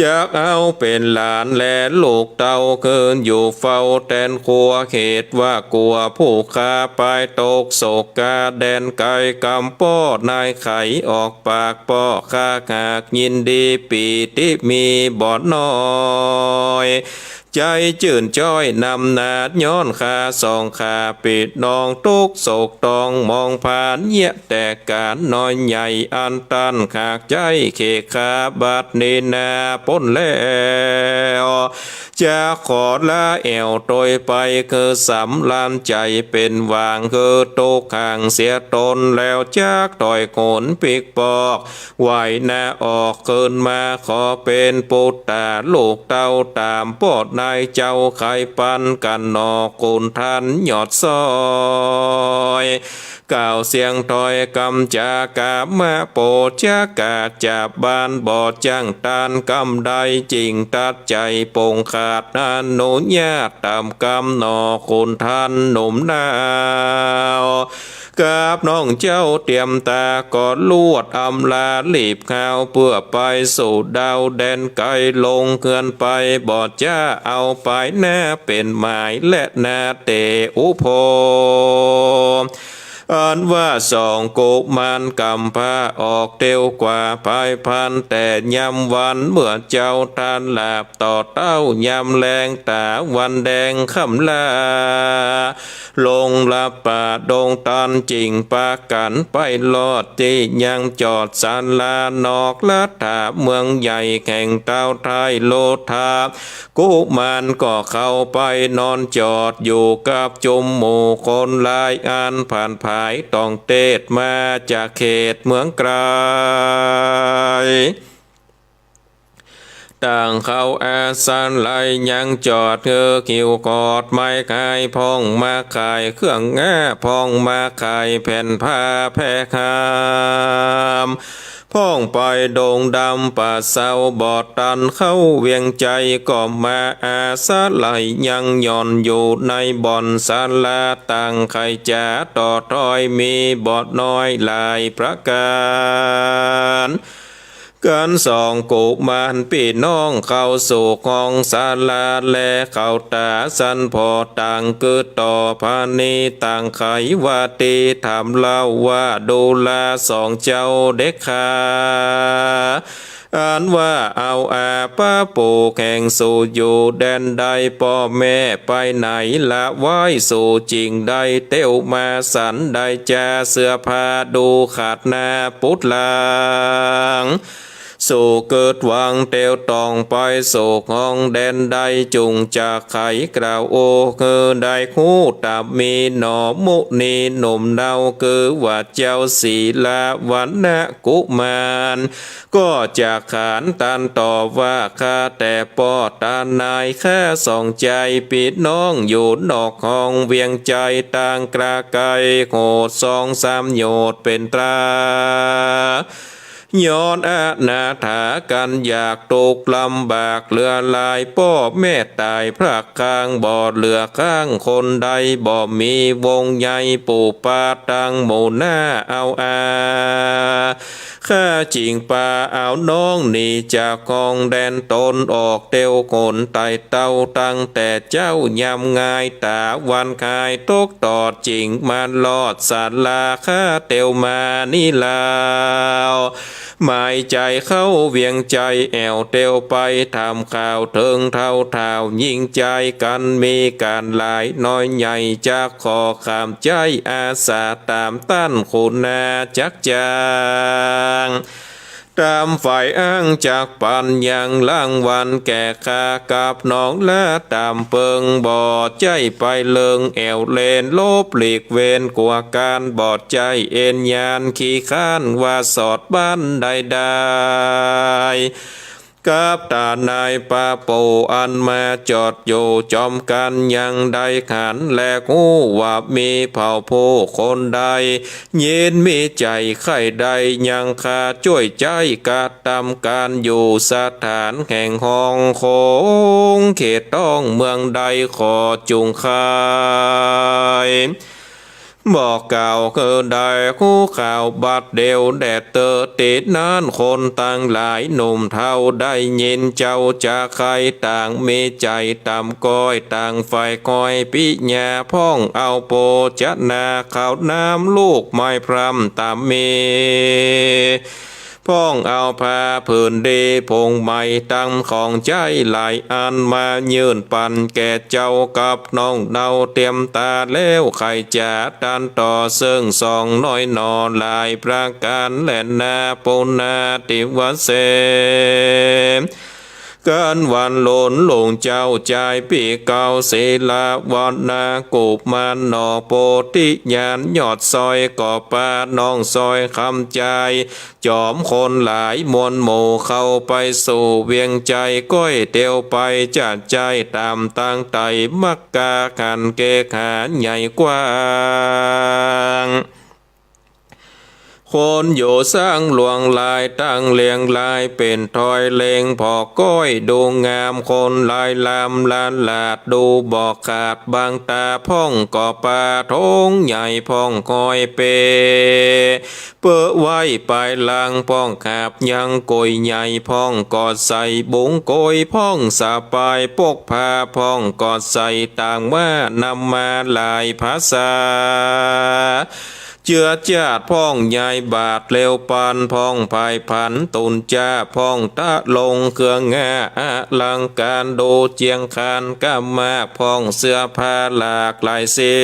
จักเอาเป๋นหลานแลลูกเต้า คืนอยู่เฝ้าแตนครัว เหตุว่ากลัวผู้ข้าปายตกโศกกา แดนไก๋กำป้อนายไขออกปาก ป้อข้าหากยินดี ปีติมีบ่น้อย ใจ๋จื้นจ้อยนำนา ย้อนข้าสองข้าปี้น้อง ตุ๊กข์โศกตองมองผ่าน เยียะแต่ก๋านน้อยใหญ่ อันต้านขากใจ๊ เขกข้าบัดนี้นาป๊นแล้ว จะขอลาแอ่วตวยไป คือสำราญใจ๋เป๋นหว่าง คือตุ๊กขังเสียตนแล้ว จักถอยขนปิ๊กปอก ไหวนาออกคืนมา ขอเป๋นปุตตาลูกเต้า ต๋ามป้อนายเจ้า ใค่ปันกั๋นหนอ ขุนท่านยอดซ้อย กล่าวเสียงถอยกำจากามะ โปจะกาดจับบ้าน บ่จ้างต้านกำใด จึ่งตัดใจ๋ปงขาด อนุญาตต๋ามกำหนอ ขุนท่านหนุ่มหนาว กับน้องเจ้าเตียมต๋า ก็ลวดอำลาหลีบข่าว เปื้อไปสู่ดาวแดนไก๋ ลงเฮือนไปบ่จ้า เอาไปหน้าเป๋นหมาย และนาเต๋อุโภ อันว่าสองกุมารกำพร้า ออกเตียวกว่าภายพรรณ แต่ยามวันเมื่อเจ้าต้านหลับ ต่อเต้ายามแลง ต๋าวันแดงค่ำลา ลงลับป่าดงตัน จึ่งปากั๋นไปลอด ตี้ยังจอดศาลานอก รัฐาเมืองใหญ่ แห่งเต้าไทยโลธา กุมารก็เข้าไปนอนจอด อยู่กับจุมหมู่คนหลายอัน ผ่านผายต้องเตศมาจากเขตเมืองไก๋ ต่างเข้าอาศาลัยยังจอด เฮือหิ้วกอดไม้ขาย พ่องมาขายเครื่องงา พ่องมาขายแผ่นผ้าแพร่หาม พ่องไปดงดำป่าเซา บ่ตันเข้าเวียงใจ๋ ก็มาอาศาลัยยังหย่อน อยู่ในบ่อนศาลา ตั้งใค่จ๋าต่อถอย มีบ่น้อยหลายประก๋าน กั๋นสองกุมารปี้น้อง เข้าสู่ห้องศาลา แลเข้าต๋าสันผ่อ ต่างกึ๊ดต่อผะเนตร ต่างใค่ว่าตี้ถามเล่าว่า ดูราสองเจ้าเด็กข้า อันว่าเอาอาปะปู่แห่งสูอยู่แดนใด ป้อแม่ไปไหนละ ไหว้สูจึ่งได้เตียวมา สันได้จาเสื้อผ้าดูขาดหน้าปุดหลัง สูกึ๊ดหวังเตียวต้องไปสู่ห้องแดนใด จุ่งจักไขกล่าวโอ คือได้ฮู้ต๋ามมีหนอ มุนีหนุ่มเนา คือว่าเจ้าสีลาวรรณกุมาร ก็จักขานตันตอบว่า ข้าแต่ป้อตานาย ข้าสองใจ๋ปี้น้อง อยู่นอกห้องเวียงใจ๋ ต่างกระไก๋โหดสองสามโยชน์เป๋นตรา ย้อนอนาถากั๋นอยาก ตุ๊กข์ลำบากเหลือหลาย ป้อแม่ต๋ายพราก ข้างบ่เหลือข้างคนใด บ่มีวงใยปู่ป้าตังหมู่หน้าเอาอา ข้าจึงปาเอาน้องหนีจากห้องแดนต๋น ออกเตียวหนไต่เต้าตั้งแต่เจ๊ายามงาย ต๋าวันคายตกตอด จึงมารอดศาลา ข้าเตียวมานี้ลาว หมายใจ๋เข้าเวียงใจ๋ แอ่วเตียวไปถามข่าว เถิงเฒ่าถ่าวญิงจายกั๋น มีก๋านหลายน้อยใหญ่ จักขอขามใจ๊อาสา ต๋ามต้านคุณนาจักจาง ต๋ามฝ่ายอ้างจักปันยังรางวัลแก่ข้ากับน้องละ ต๋ามเปิงบ่ใจ๊ไปเลิง แอ่วเลนหลบหลีกเวร กั๋วก๋านบ่ใจ๊เอนยาน ขี้ค้านว่าสอดบ้านใดๆ กับตานายปาโป อันมาจอดอยู่จอมกั๋น ยังได้หันแลฮู้ว่ามีเผ่าผู้คนใด เย็นมีใจ๋ใค่ได้ยังข้าจ้วยใจ๊กระตำก๋านอยู่ สถานแห่งห้องคงเขตต้องเมืองใด ขอจุ่งใค่ บอกกล่าวคือได้ฮู้ข่าวบัดเดี่ยวแดดเตอ ตี้นั้นคนตังหลายหนุ่มเฒ่าได้ยิน เจ้าจะใค่ต่างมีใจ๋ต๋ามก้อย ต่างฝ่ายก้อยปิญาพ่องเอาโภชนา ข้าวน้ำลูกไม้พร่ำต๋ามมี พ่องเอาผ้าผืนดีผงไหมตังของใจ๊หลายอันมายื่นปั๋นแก่เจ้ากับน้องเนาเตียมต๋าแล้ว ใค่จะตรัสต่อเซิ่งสองน้อยหนอหลายประก๋านแลนา ปุณณาติวเส ก๋านวันโลนหลวงเจ้าจายปี้เก๊า ศิลาวนากุมารหนอ โปธิญาณยอดซอย ก็ปาน้องซอยคำจาย จอมคนหลายมวลหมู่เข้าไปสู่เวียงใจ๋ ก้อยเตียวไปจะใจ๊ต๋ามตางไต่ มักกาขันเกขะใหญ่กว้าง คนอยู่สร้างหลวงหลายตั้งเลียงราย เป๋นถอยเล็งผ่อก้อยดูงาม คนหลายลำละหลาดดูบ่ขาด บางต๋าพ่องก็ปาธงใหญ่พ่องคอยเป เป๋อไว้ปายหลังพ่องขับยังโกยใหญ่พ่องก็ใส่บุงโกยพ่องสะปายปกผ้าพ่องก็ใส่ต่างว่านำมาหลายภาษา เจื้อจาดพ่องใหญ่บาทเร็วปานพ่องผายผันตุนจ้าพ่องตะลงเครื่องงาอลังก๋านดูเจียงคานกะมาพ่องเสื้อผ้าหลากหลายสี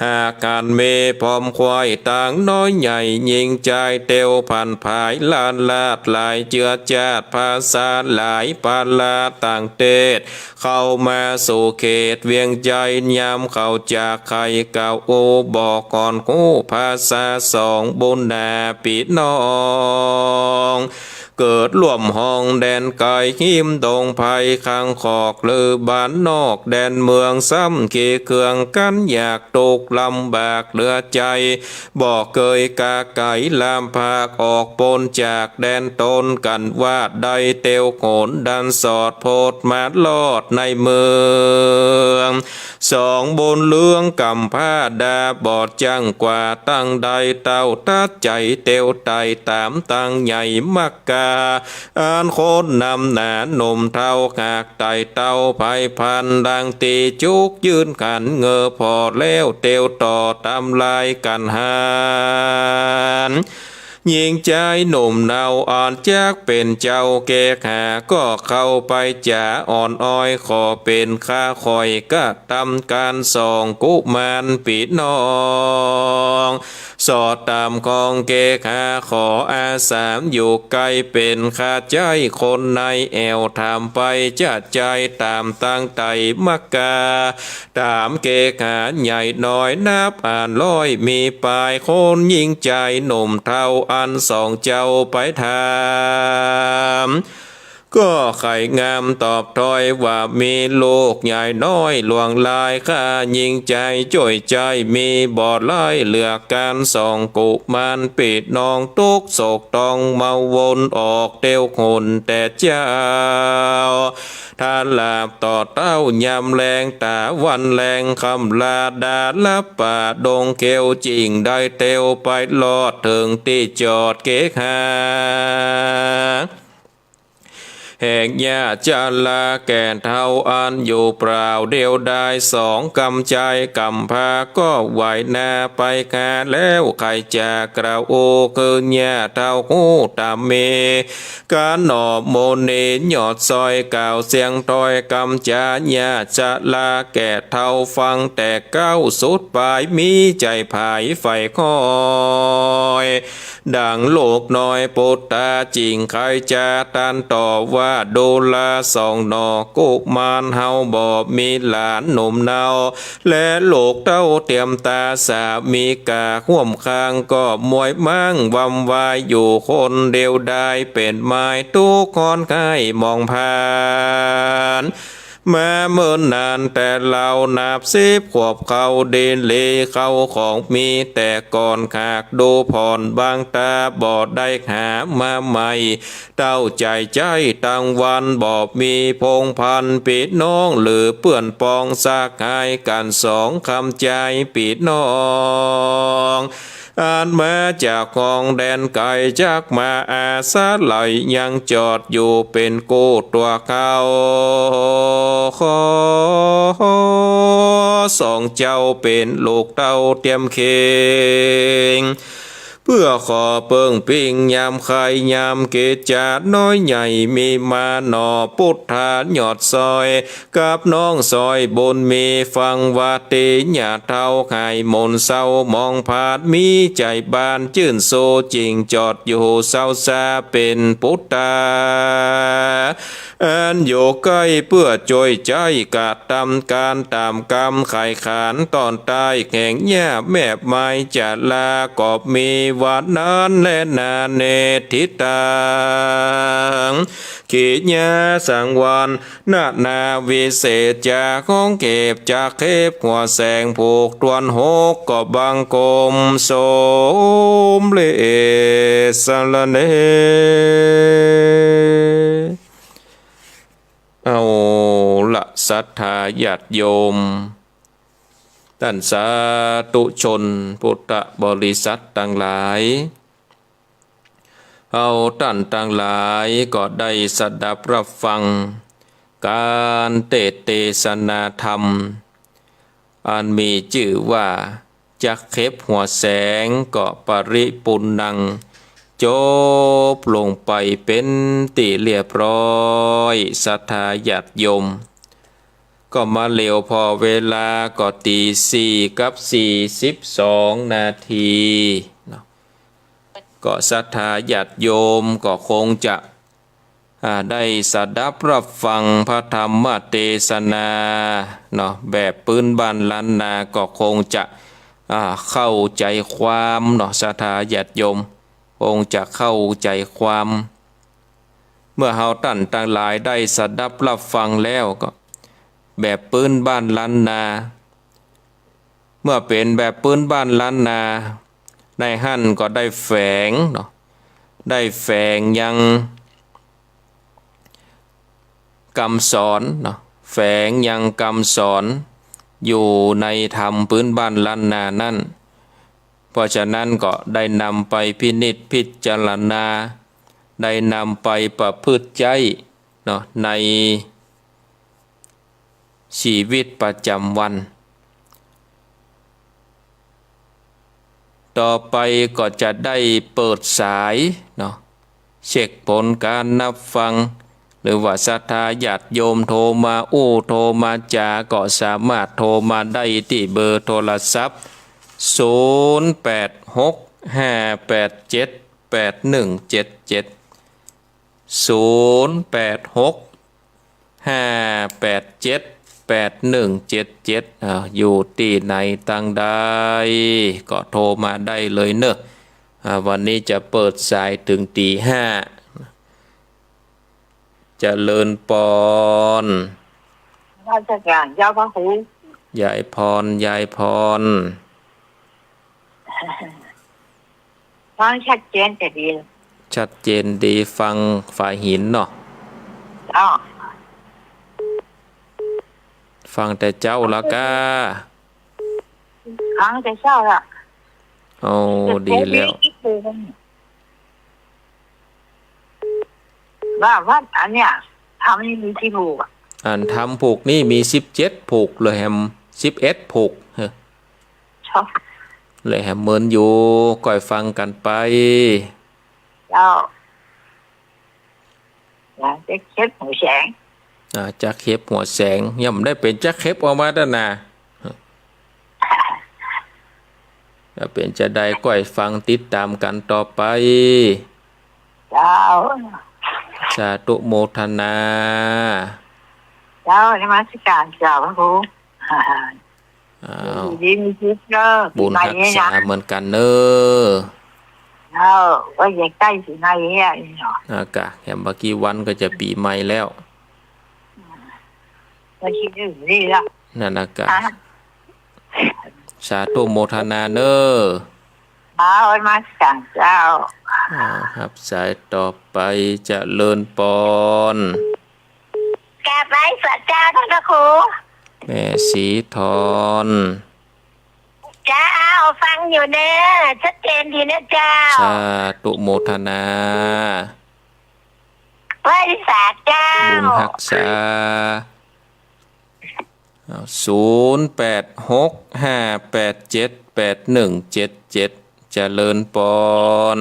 หากหันมีพร้อมควายต่างน้อยใหญ่ ญิงจายเตียวผันผายล้านลาดหลาย เจื้อจาดภาษาหลายปาลาต่างเตศ เข้ามาสู่เขตเวียงใจ๋ ยามเขาจะไขกล่าวอู้บอกก่อนกู้ภาษาสองบุญนาปี้น้อง เกิดร่วมห้องแดนไก๋ ฮิมดงไพรข้างขอก หรือบ้านนอกแดนเมือง ซ้ำขี้เคืองกั๋น อยากตุ๊กข์ลำบากเหลือใจ๋ บ่เกยกาไก๋ลำพาก ออกป๊นจากแดนต๋นกั๋น ว่าได้เตียวโขนดันสอดโพดมารอดในเมือง สองบุญเรืองก๋ำพร้าดาบอดจั้งกว่า ตั้งได้เต้าตัดใจ๋เตียวไต่ต๋ามตางใหญ่ มักกาอันคนนำหนาหนุ่มเฒ่าหากไต่เต้าผายผัน ดังตี้จุกยื่นขันเงอผ่อแล้ว เตียวต่อต๋ามลายกั๋นหัน ญิงจายหนุ่มเนาอันจักเป๋นเจ้าเกขะ ก็เข้าไปจ๋าอ่อนอ้อย ขอเป๋นข้าข้อยกระตำก๋านสองกุมารปี้น้อง สอดต๋ามของเกขะ ขออาสาอยู่ใก้เป๋นข้าใจ๊คนใน แอ่วถามไปจะใจ๊ต๋ามตางไต่ มักกา ต๋ามเกขะใหญ่น้อยนับอันร้อย มีปายคนญิงจายหนุ่มเฒ่าอันสองเจ้าไปถาม ก็ไขงามตอบถ้อยว่า มีลูกใหญ่น้อยหลวงหลาย ข้าญิงจายจ้วยใจ๊ มีบ่หลายเหลือก๋านสองกุมารปี้น้อง ตุ๊กข์โศกต้องเมาวนออกเตียวหนแต่เจ๊า ถ้าหลับต่อเต้ายามแลง ต๋าวันแลงค่ำลาดาลับป่าดงเขียว จิ่งได้เตียวไปลอดเถิงตี้จอดเกขะ แห่งญาติจาราแก่เฒ่าอันอยู่เปล่าเดียวดาย สองกำจายกำพร้าก็ไหวนาไปหาแล้ว ใค่จะกล่าวอู้คืนญาติเฒ่าฮู้ต๋ามมี ก๋านหนอโมเนยอดซอยกล่าวเสียงถ้อยกำจ๋าญาติจาราแก่เฒ่าฟังแต่เก๊าสุดปาย มีใจ๋ผายใฝ่คอย ดังลูกน้อยปุตตาจิ่งใค่จะตรัสต่อว่า ดูราสองหนอกุมารเฮาบ่มีหลานหนุ่มเนา และลูกเต้าเตียมต๋าสามีก๋าฮ่วมข้าง ก็มวยม้างวำวายอยู่คนเดียวดาย เป๋นไม้ตุ๊กข์ฮ้อนไห้หมองผ่าน มาเมินนานแต่เล่านับสิบขวบ เข้าดินลีเข้าของมีแต่ก่อน หากดูผ่อนบางต๋าบ่ได้หามาใหม่ เต้าใจ๋ใจ๊ตังวันบ่มีพงศ์พันธ์ปี้น้อง หรือเปื้อนปองสหายกั๋นสองกำจายปี้น้อง อันมาจากห้องแดนไก๋ จักมาอาศัยยังจอดอยู่เป๋นกู้ตั๋วเขา ขอสองเจ้าเป๋นลูกเต้าเตียมเข่ง เปื้อขอเปิงปิ้งยามใค่ยามเกจาน้อยใหญ่มีมาหน่อ ปุทธายอดซอย กับน้องซอยบุญมี ฟังว่าเตยาเฒ่าหายหม่นเศร้ามองผาด มีใจ๋บานจื้นโศจิ่งจอดอยู่เศร้าซาเป๋นปุตตา อันอยู่ใก้เปื้อจ้วยใจ๊กระตำก๋านต๋ามกำไขขัน ต๋อนใต้แห่งหญ้าแมบไม้จารา ก็มีว่านั้นแลนา เนติตัง กิยาสังวร นานาวิเศษจา ของเข็บจักเข็บหัวแสง ผูกถ้วนหก ก็บังคมสมเร็จสรรเน เอาละ ศรัทธาญาติโยม ต้านสาธุชนพุทธบริษัทตังหลาย เฮาต้านตังหลายก็ได้สดับฮับฟังก๋านเตสน์เตสนาธรรม อันมีจื้อว่าจักเข็บหัวแสงก็ปริปุณณัง จบลงไปเป๋นตี้เรียบร้อย ศรัทธาญาติโยม ก็มาเหลียวผ่อเวลาก็ตีสี่กับสี่สิบสองนาทีเนาะ ก็ศรัทธาญาติโยมก็คงจะ อ่า ได้สดับฮับฟังพระธรรมเตสนาเนาะ แบบปื๊นบ้านล้านนา ก็คงจะ อ่า เข้าใจ๋ความเนาะ ศรัทธาญาติโยม คงจะเข้าใจ๋ความ เมื่อเฮาต้านตังหลายได้สดับฮับฟังแล้วก็ แบบปื๊นบ้านล้านนา เมื่อเป๋นแบบปื๊นบ้านล้านนา ในหั้นก็ได้แฝงเนาะ ได้แฝงยังกำสอนเนาะ แฝงยังกำสอนอยู่ในธรรมปื๊นบ้านล้านนานั้น เพราะฉะนั้นก็ได้นำไปพินิจพิจารณา ได้นำไปประพฤติใจ๊เนาะ ใน ชีวิตประจ๋ำวัน ต่อไปก็จะได้เปิดสายเนาะ เช็คผลก๋านฮับฟัง หรือว่าศรัทธาญาติโยมโทรมาอู้โทรมาจ๋า ก็สามารถโทรมาได้ตี้เบอร์โทรศัพท์ ศูนย์แปดหก ห้าแปดเจ็ด แปดหนึ่งเจ็ดเจ็ด ศูนย์แปดหก ห้าแปดเจ็ด แปดหนึ่งเจ็ดเจ็ด อ่า อยู่ตี้ไหนตังใดก็โทรมาได้เลยเนาะ อ่า วันนี้จะเปิดสายเถิงตี๋ห้า เจริญปอน นมัสก๋านเจ้าพระครู ยายพร ยายพร ฟังชัดเจนจะดี ชัดเจนดี ฟังฝ่ายหินเนาะ อ๋อ ฟังแต่เจ๊าละก้า ฟังแต่เจ๊าละ โอ้ ดีแล้ว ว่าวัดอันเนี้ย ธรรมนี่มีกี่ผูกอะ อันธรรมผูกนี่มีสิบเจ็ดผูก เหลือแหมสิบเอ็ดผูก เฮ้อ เหลือแหมเมินอยู่ ก้อยฟังกั๋นไป เจ้า จักเข็บหัวแสง อ่า จักเข็บหัวแสง ยังบ่ได้เป๋นจักเข็บออกมาต้านนา จะเป๋นจาใดก้อยฟังติดต๋ามกั๋นต่อไป เจ้า สาธุโมทนา เจ้า นมัสก๋านเจ้าพระครู อ้าว อยู่ดีมีสุขเนาะ บุญฮักษาเหมือนกั๋นเนาะ เออ ว่าจะใก้ปี๋ใหม่แล้วเนาะ อ่ะกะ แหมบ่กี่วันก็จะปี๋ใหม่แล้ว วันตี้หนึ่งนี่ละ นั่นนะกะ อ่ะ สาธุโมทนาเนาะ เอานมัสก๋านเจ้า อ่า ฮับสายต่อไป เจริญปอน กราบไหว้สาเจ้าต้านพระครู แม่ศรีธร เจ้า ฟังอยู่เนาะ ชัดเจนดีเนาะเจ้า สาธุโมทนา ไหว้สาเจ้า บุญฮักษา อ้าว ศูนย์แปดหก ห้าแปดเจ็ด แปดหนึ่งเจ็ดเจ็ด เจริญปอน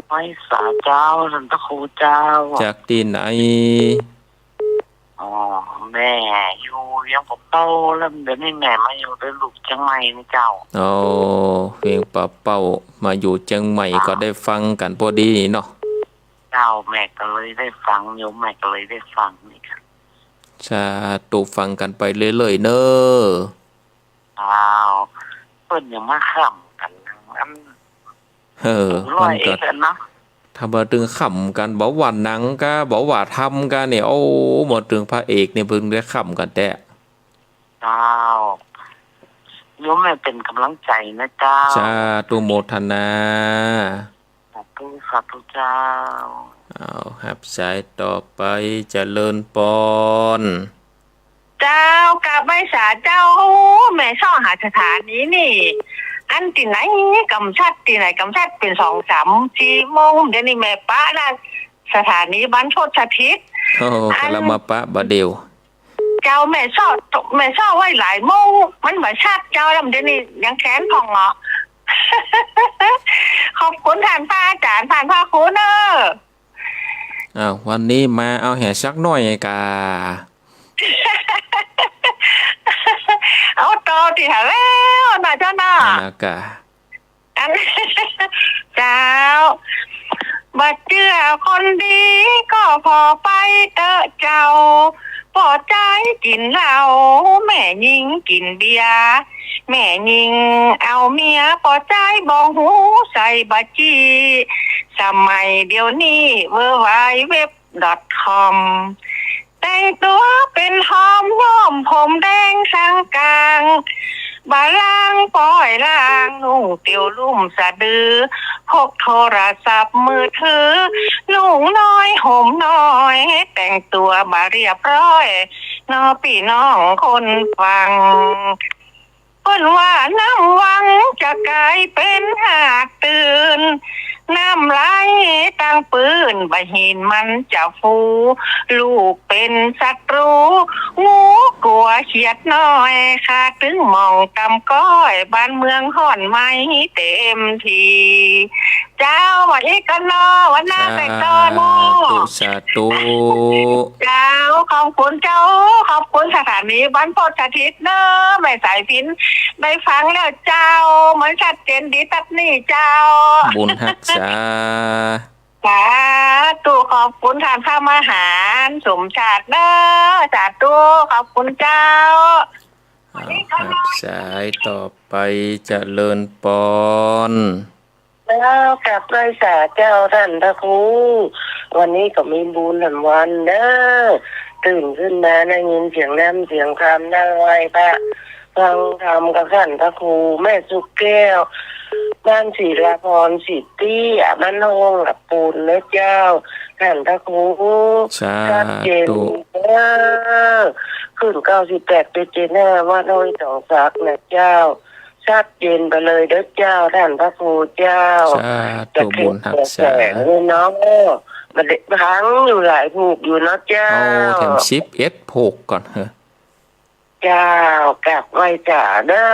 ไหว้สาเจ้า ท่านพระครูเจ้า จากตี้ไหน อ๋อ แม่อยู่เวียงป่าเป้า แล้วเดี๋ยวนี้แม่มาอยู่ด้วยลูกเจียงใหม่นี่เจ้า อ๋อ เวียงป่าเป้า มาอยู่เจียงใหม่ เจ้า ก็ได้ฟังกั๋นพอดีนี่เนาะ เจ้า แม่ก็เลยได้ฟัง โยมแม่ก็เลยได้ฟังนี่ค่ะ สาธุ ฟังกั๋นไปเรื่อยๆ เน่อ อ้าว เปิ้นยังมาค่ำกั๋น อัน เออ ร้อยเอ็ด มันก็ อันเนาะ ถ้าบ่าเถิงค่ำกั๋น บ่าว่าหนังกา บ่าว่าธรรมกาเนี่ย โอ้ บ่าเถิงพระเอกเนี่ยเปิ้นได้ค่ำกั๋นแต๊ เจ้า โยมแม่เป๋นก๋ำลังใจ๋นะเจ้า สาธุ โมทนา สาธุ สาธุเจ้า อ้าว ฮับสายต่อไป เจริญปอน เจ้า กราบไหว้สาเจ้า แม่เซาะหาสถานีนี่ อันตี้ไหนก็บ่ชัด ตี้ไหนก็บ่ชัด เป๋นสองสามสี่โมง เดี๋ยวนี้แม่ปะละ สถานีบรรพตสถิต โอ้ อัน กำลังมาปะบ่าเดี่ยว เจ้า แม่เซาะ แม่เซาะไว้หลายโมง มันบ่ชัดเจ้า แล้วเดี๋ยวนี้ยังแขนผ่องเหรอ ขอบคุณท่านพระอาจารย์ ท่านพระครูเน่อ อ้าว วันนี้มาเอาแหสักหน้อยกา เอาต่อตี้หาแล้วนะเจ้าเนาะ นั่นนะกา อัน เจ้า บ่าเจื้อคนดีก็ผ่อไปเต๊อะเจ้า ผ่อใจ๊กิ๋นเหล้า แม่ญิงกิ๋นเบียร์ แม่ญิงเอาเมีย ผ่อใจ๊บ่ฮู้ใส่บ่าจี้ สมัยเดี๋ยวนี้ เวอร์ไวด์เว็บ ดอทคอม แต่งตั๋วเป๋นฮอม ย้อมผมแดงสังก๋าง บ่าล่างป้อยล่าง นุ่งเตียวลุ่มสะดือ พกโทรศัพท์มือถือ นุ่งน้อยห่มน้อย แต่งตั๋วบ่าเรียบร้อย เนาะปี้น้องคนฟัง เปิ้นว่าน้ำวังจะก๋ายเป๋นหากตื่น น้ำไหลตังปื้น บ่าหินมันจะฟู ลูกเป๋นศัตรู งูกั๋วเขียดน้อย ข้าตึงหม่องตำก้อย บ้านเมืองฮ้อนไหม้เต็มที เจ้า ว่าอี้ก่อนเนาะ วันหน้าไปต่อเนาะ สาธุ สาธุ เจ้า ขอบคุณเจ้า ขอบคุณสถานีบรรพตสถิตเน่อ แม่สายพิณ ได้ฟังแล้วเจ้า มันชัดเจนดีตั๊ดนี่เจ้า บุญฮักษา สาธุ ขอบคุณท่านพระมหาสมชาติเน่อ สาธุ ขอบคุณเจ้า อ้าว ฮับสายต่อไป เจริญปอน เจ้า กราบไหว้สาเจ้าต้านพระครู วันนี้ก็มีบุญแหมวันเน่อ ตื่นขึ้นมาได้ยินเสียงธรรมเสียงธรรม นั่งไหว้พระฟังธรรมกับต้านพระครู แม่สุขแก้ว บ้านศิลาพรสิตี้ บ้านห้องละปูนเน่อเจ้า ต้านพระครู สาธุ ชัดเจนเน่อ คลื่นเก้าสิบแปดจุดเจ็ดห้า วัดห้วยตองสักเน่อเจ้า ชัดเจนไปเลยเน่อเจ้า ต้านพระครูเจ้า สาธุ จะเข็ม บุญฮักษา แสงเลยเนาะ มันได้ฟังอยู่หลายผูกอยู่เนาะเจ้า เอาแถมสิบเอ็ดผูกก่อนเหอะ เจ้า กราบไหว้สาเน่อ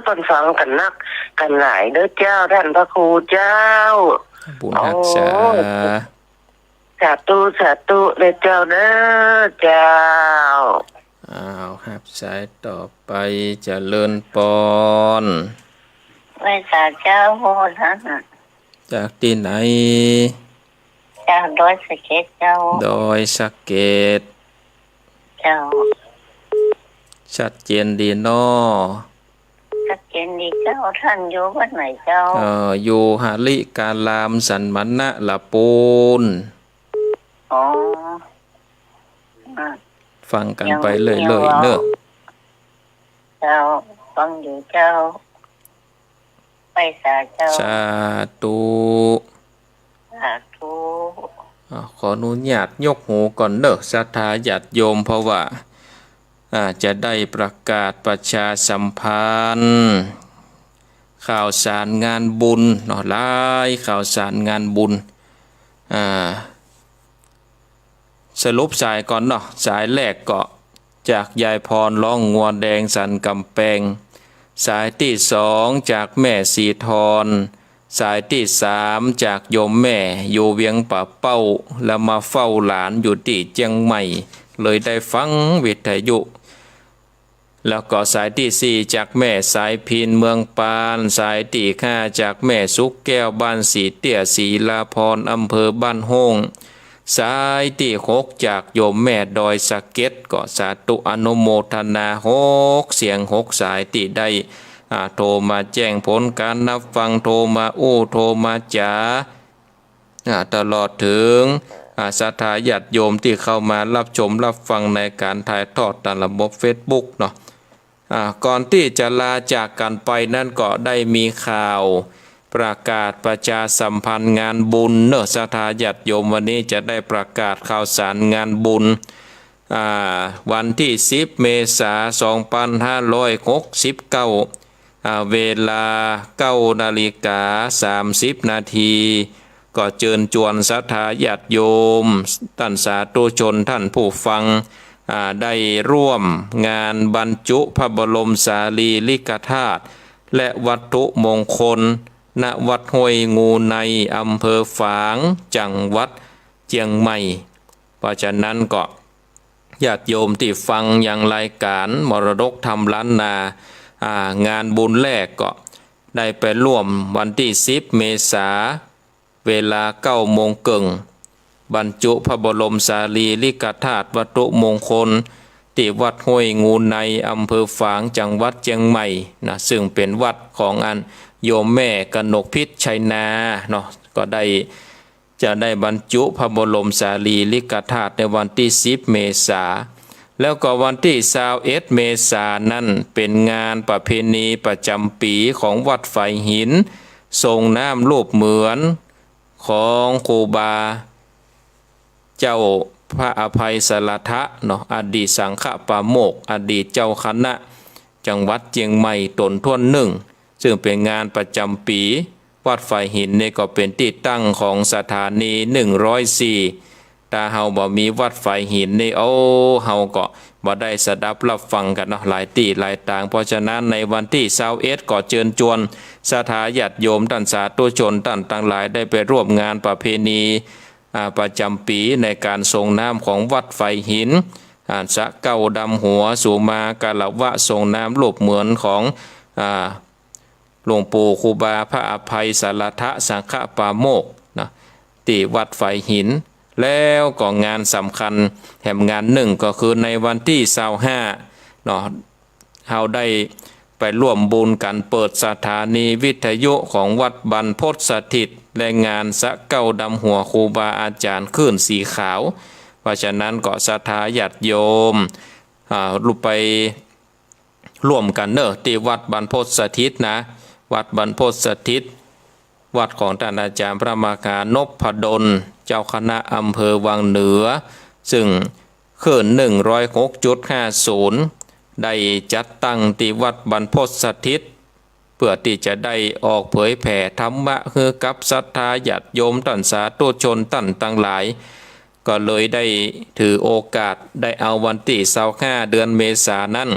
เปิ้นฟังกั๋นนักกั๋นหลายเน่อเจ้า ต้านพระครูเจ้า บุญฮักษา โอ้ สาธุ สาธุเน่อเจ้าเน่อ เจ้า อ้าว ฮับสายต่อไป เจริญปอน ไหว้สาเจ้า โมทนา จากตี้ไหน จากดอยสะเก็ดเจ้า ดอยสะเก็ด เจ้า ชัดเจนดีเนาะ ชัดเจนดีเจ้า ต้านอยู่วัดไหนเจ้า เอ่อ อยู่หริการามสันมณะละปูน อ๋อ อ่ะ ฟังกั๋นไปเรื่อยๆ เน่อ เจ้า ฟังอยู่เจ้า ไหว้สาเจ้า สาธุ สาธุ อ่ะ ขออนุญาตยกหูก่อนเน่อ ศรัทธาญาติโยม เพราะว่า อ่า จะได้ประกาศประชาสัมพันธ์ ข่าวสารงานบุญเนาะ หลายข่าวสารงานบุญ อ่า สรุปสายก่อนเนาะ สายแรกก็จากยายพรร้องงัวแดงสันก๋ำแปง สายตี้สองจากแม่ศรีทร สายตี้สามจากโยมแม่อยู่เวียงป่าเป้า แล้วมาเฝ้าหลานอยู่ตี้เจียงใหม่ เลยได้ฟังวิทยุ แล้วก็สายตี้สี่จากแม่สายพิณเมืองปาน สายตี้ห้าจากแม่สุขแก้วบ้านสีเตี้ย ศรีลาพร อำเภอบ้านโฮ่ง สายตี้หกจากโยมแม่ดอยสะเก็ด ก็สาธุอนุโมทนาหกเสียงหกสายตี้ได้ อ่า โทรมาแจ้งผลการนับฟัง โทรมาอู้ โทรมาจ๋า อ่า ตลอดเถิง อ่า ศรัทธาญาติโยมตี้เข้ามาฮับชมฮับฟังในก๋านถ่ายทอดต๋ามระบบเฟซบุ๊กเนาะ อ่า ก่อนตี้จะลาจากกั๋นไปนั้นก็ได้มีข่าวประกาศประชาสัมพันธ์งานบุญเนาะ ศรัทธาญาติโยม วันนี้จะได้ประกาศข่าวสารงานบุญ อ่า วันตี้สิบเมษาสองปันห้าร้อยหกสิบเก้า อ่า เวลาเก้านาฬิกาสามสิบนาที ก็เจิญจวนศรัทธาญาติโยม ต้านสาธุชน ต้านผู้ฟัง อ่า ได้ร่วมงานบรรจุพระบรมสารีริกธาตุ และวัตถุมงคล ณ วัดห้วยงูใน อำเภอฝาง จังหวัดเจียงใหม่ เพราะฉะนั้นก็ ญาติโยมตี้ฟังยังรายก๋านมรดกธรรมล้านนา อ่า งานบุญแรกก็ได้ไปร่วมวันตี้สิบเมษา เวลาเก้าโมงเกิ่ง บรรจุพระบรมสารีริกธาตุวัตถุมงคล ตี้วัดห้วยงูใน อำเภอฝาง จังหวัดเจียงใหม่นะ ซึ่งเป๋นวัดของอันโยมแม่กนกพิษชัยนาเนาะ ก็ได้ จะได้บรรจุพระบรมสารีริกธาตุในวันตี้สิบเมษา แล้วก็วันตี้ซาวเอ็ดเมษานั้นเป๋นงานประเพณีประจ๋ำปี๋ของวัดฝายหิน ส่งน้ำรูปเหมือนของครูบาเจ้าพระอภัยสารถะเนาะ อดีตสังฆปาโมกข์ อดีตเจ้าคณะจังหวัดเจียงใหม่ต๋นถ้วนนึ่ง ซึ่งเป๋นงานประจ๋ำปี๋ วัดฝายหินนี่ก็เป๋นตี้ตั้งของสถานีหนึ่งร้อยสี่ ถ้าเฮาบ่มีวัดฝายหินนี่ โอ้ เฮาก็บ่ได้สดับฮับฟังกั๋นเนาะ หลายตี้หลายตาง เพราะฉะนั้นในวันตี้ซาวเอ็ดก็เจิญจวนศรัทธาญาติโยม ต้านสาธุชน ต้านตังหลายได้ไปร่วมงานประเพณี อ่า ประจ๋ำปี๋ในก๋านส่งน้ำของวัดฝายหิน อ่า สะเก๊าดำหัว สุมาคารวะส่งน้ำรูปเหมือนของ อ่า หลวงปู่ครูบาพระอภัยสารถะสังฆปาโมกข์นะ ตี้วัดฝายหิน แล้วก็งานสำคัญแหมงานนึ่งก็คือในวันตี้ซาวห้าเนาะ เฮาได้ไปร่วมบุญก๋านเปิดสถานีวิทยุของวัดบรรพตสถิต และงานสะเก๊าดำหัวครูบาอาจ๋ารย์คลื่นสีขาว เพราะฉะนั้นก็ศรัทธาญาติโยม อ่า ไป ร่วมกั๋นเนาะ ตี้วัดบรรพตสถิตนะ วัดบรรพตสถิต วัดของต้านอาจ๋ารย์พระมหานพดล เจ้าคณะอำเภอวังเหนือ ซึ่งคลื่นหนึ่งร้อยหกจุดห้าศูนย์ ได้จัดตั้งตี้วัดบรรพตสถิต เปื้อตี้จะได้ออกเผยแผ่ธรรมะหื้อกับศรัทธาญาติโยม ต้านสาธุชน ต้านตังหลาย ก็เลยได้ถือโอกาสได้เอาวันตี้ซาวห้าเดือนเมษานั้น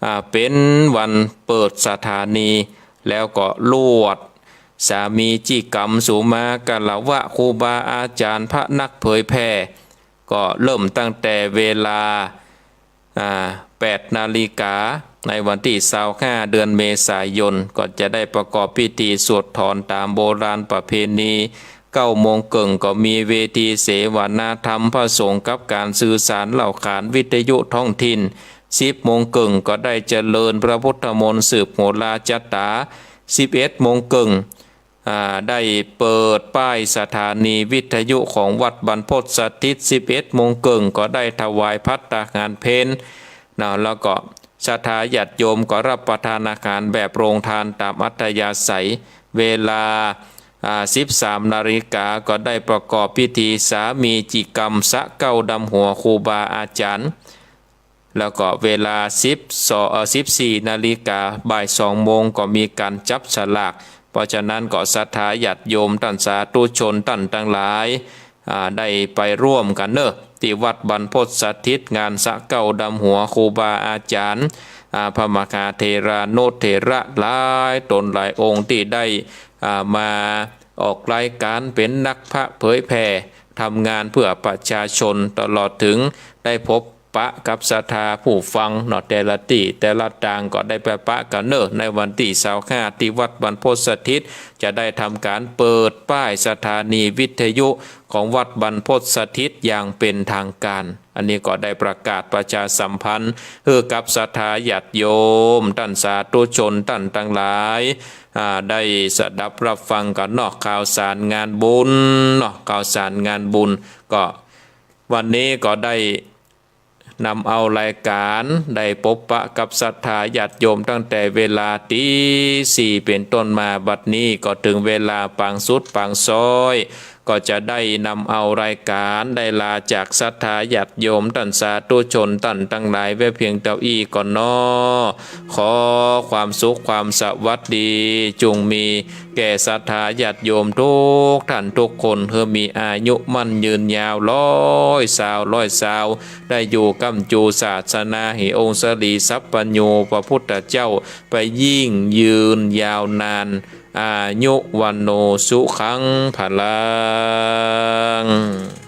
อ่า เป๋นวันเปิดสถานี แล้วก็ลวดสามีจิกรรมสุมาคารวะครูบาอาจ๋ารย์พระนักเผยแผ่ ก็เริ่มตั้งแต่เวลา อ่า แปดนาฬิกา ในวันตี้ซาวห้าเดือนเมษายน ก็จะได้ประกอบพิธีสวดถอนต๋ามโบราณประเพณี เก้าโมงเกิ่งก็มีเวทีเสวนาธรรมพระสงฆ์กับก๋านสื่อสารเล่าขานวิทยุท้องถิ่น สิบโมงเกิ่งก็ได้เจริญพระพุทธมนต์สืบโหราชะต๋า สิบเอ็ดโมงเกิ่ง อ่า ได้เปิดป้ายสถานีวิทยุของวัดบรรพตสถิต สิบเอ็ดโมงเกิ่งก็ได้ถวายภัตตาหารเพลนะ แล้วก็ศรัทธาญาติโยมก็ฮับประทานอาหารแบบโรงทานต๋ามอัธยาศัย เวลา อ่า สิบสามนาฬิกาก็ได้ประกอบพิธีสามีจิกรรมสะเก๊าดำหัวครูบาอาจ๋ารย์ แล้วก็เวลาสิบสอง เอ่อ สิบสี่นาฬิกา บ่ายสองโมงก็มีก๋านจับสลาก เพราะฉะนั้นก็ศรัทธาญาติโยมต้านสาธุชนต้านตังหลาย อ่า ได้ไปร่วมกั๋นเนาะ ตี้วัดบรรพตสถิต งานสะเก๊าดำหัวครูบาอาจ๋ารย์ อ่า พระมหาเถรานุเถระหลายต๋นหลายองค์ตี้ได้ อ่า มาออกรายก๋านเป๋นนักพระเผยแผ่ ทำงานเพื่อประชาชน ตลอดเถิงได้พบปะกับศรัทธาผู้ฟังเนาะ แต่ละตี้แต่ละตางก็ได้ไปปะกั๋นเนาะ ในวันตี้ซาวห้า ตี้วัดบรรพตสถิต จะได้ทำก๋านเปิดป้ายสถานีวิทยุของวัดบรรพตสถิตอย่างเป๋นตางก๋าน อันนี้ก็ได้ประกาศประชาสัมพันธ์หื้อกับศรัทธาญาติโยม ต้านสาธุชน ต้านตังหลาย อ่า ได้สดับรับฟังกั๋นเนาะ ข่าวสารงานบุญเนาะ ข่าวสารงานบุญ ก็วันนี้ก็ได้นำเอารายก๋าน ได้ปบปะกับศรัทธาญาติโยมตั้งแต่เวลาตี๋สี่เป๋นต้นมา บัดนี้ก็เถิงเวลาปางสุดปางซ้อย ก็จะได้นำเอารายก๋านได้ลาจากศรัทธาญาติโยมต้านสาธุชนต้านตังหลายไว้เพียงเต้าอี้ก่อนเนาะ ขอความสุขความสวัสดีจุ่งมีแก่ศรัทธาญาติโยมกู้ต้านกู้คน หื้อมีอายุมั่นยืนยาวร้อยซาวร้อยซาว ได้อยู่ก้ำจูศาสนาแห่งองค์สรีสัพพัญญูพระพุทธเจ้าไปยิ่งยืนยาวนาน อายุวัณโณสุขังพลัง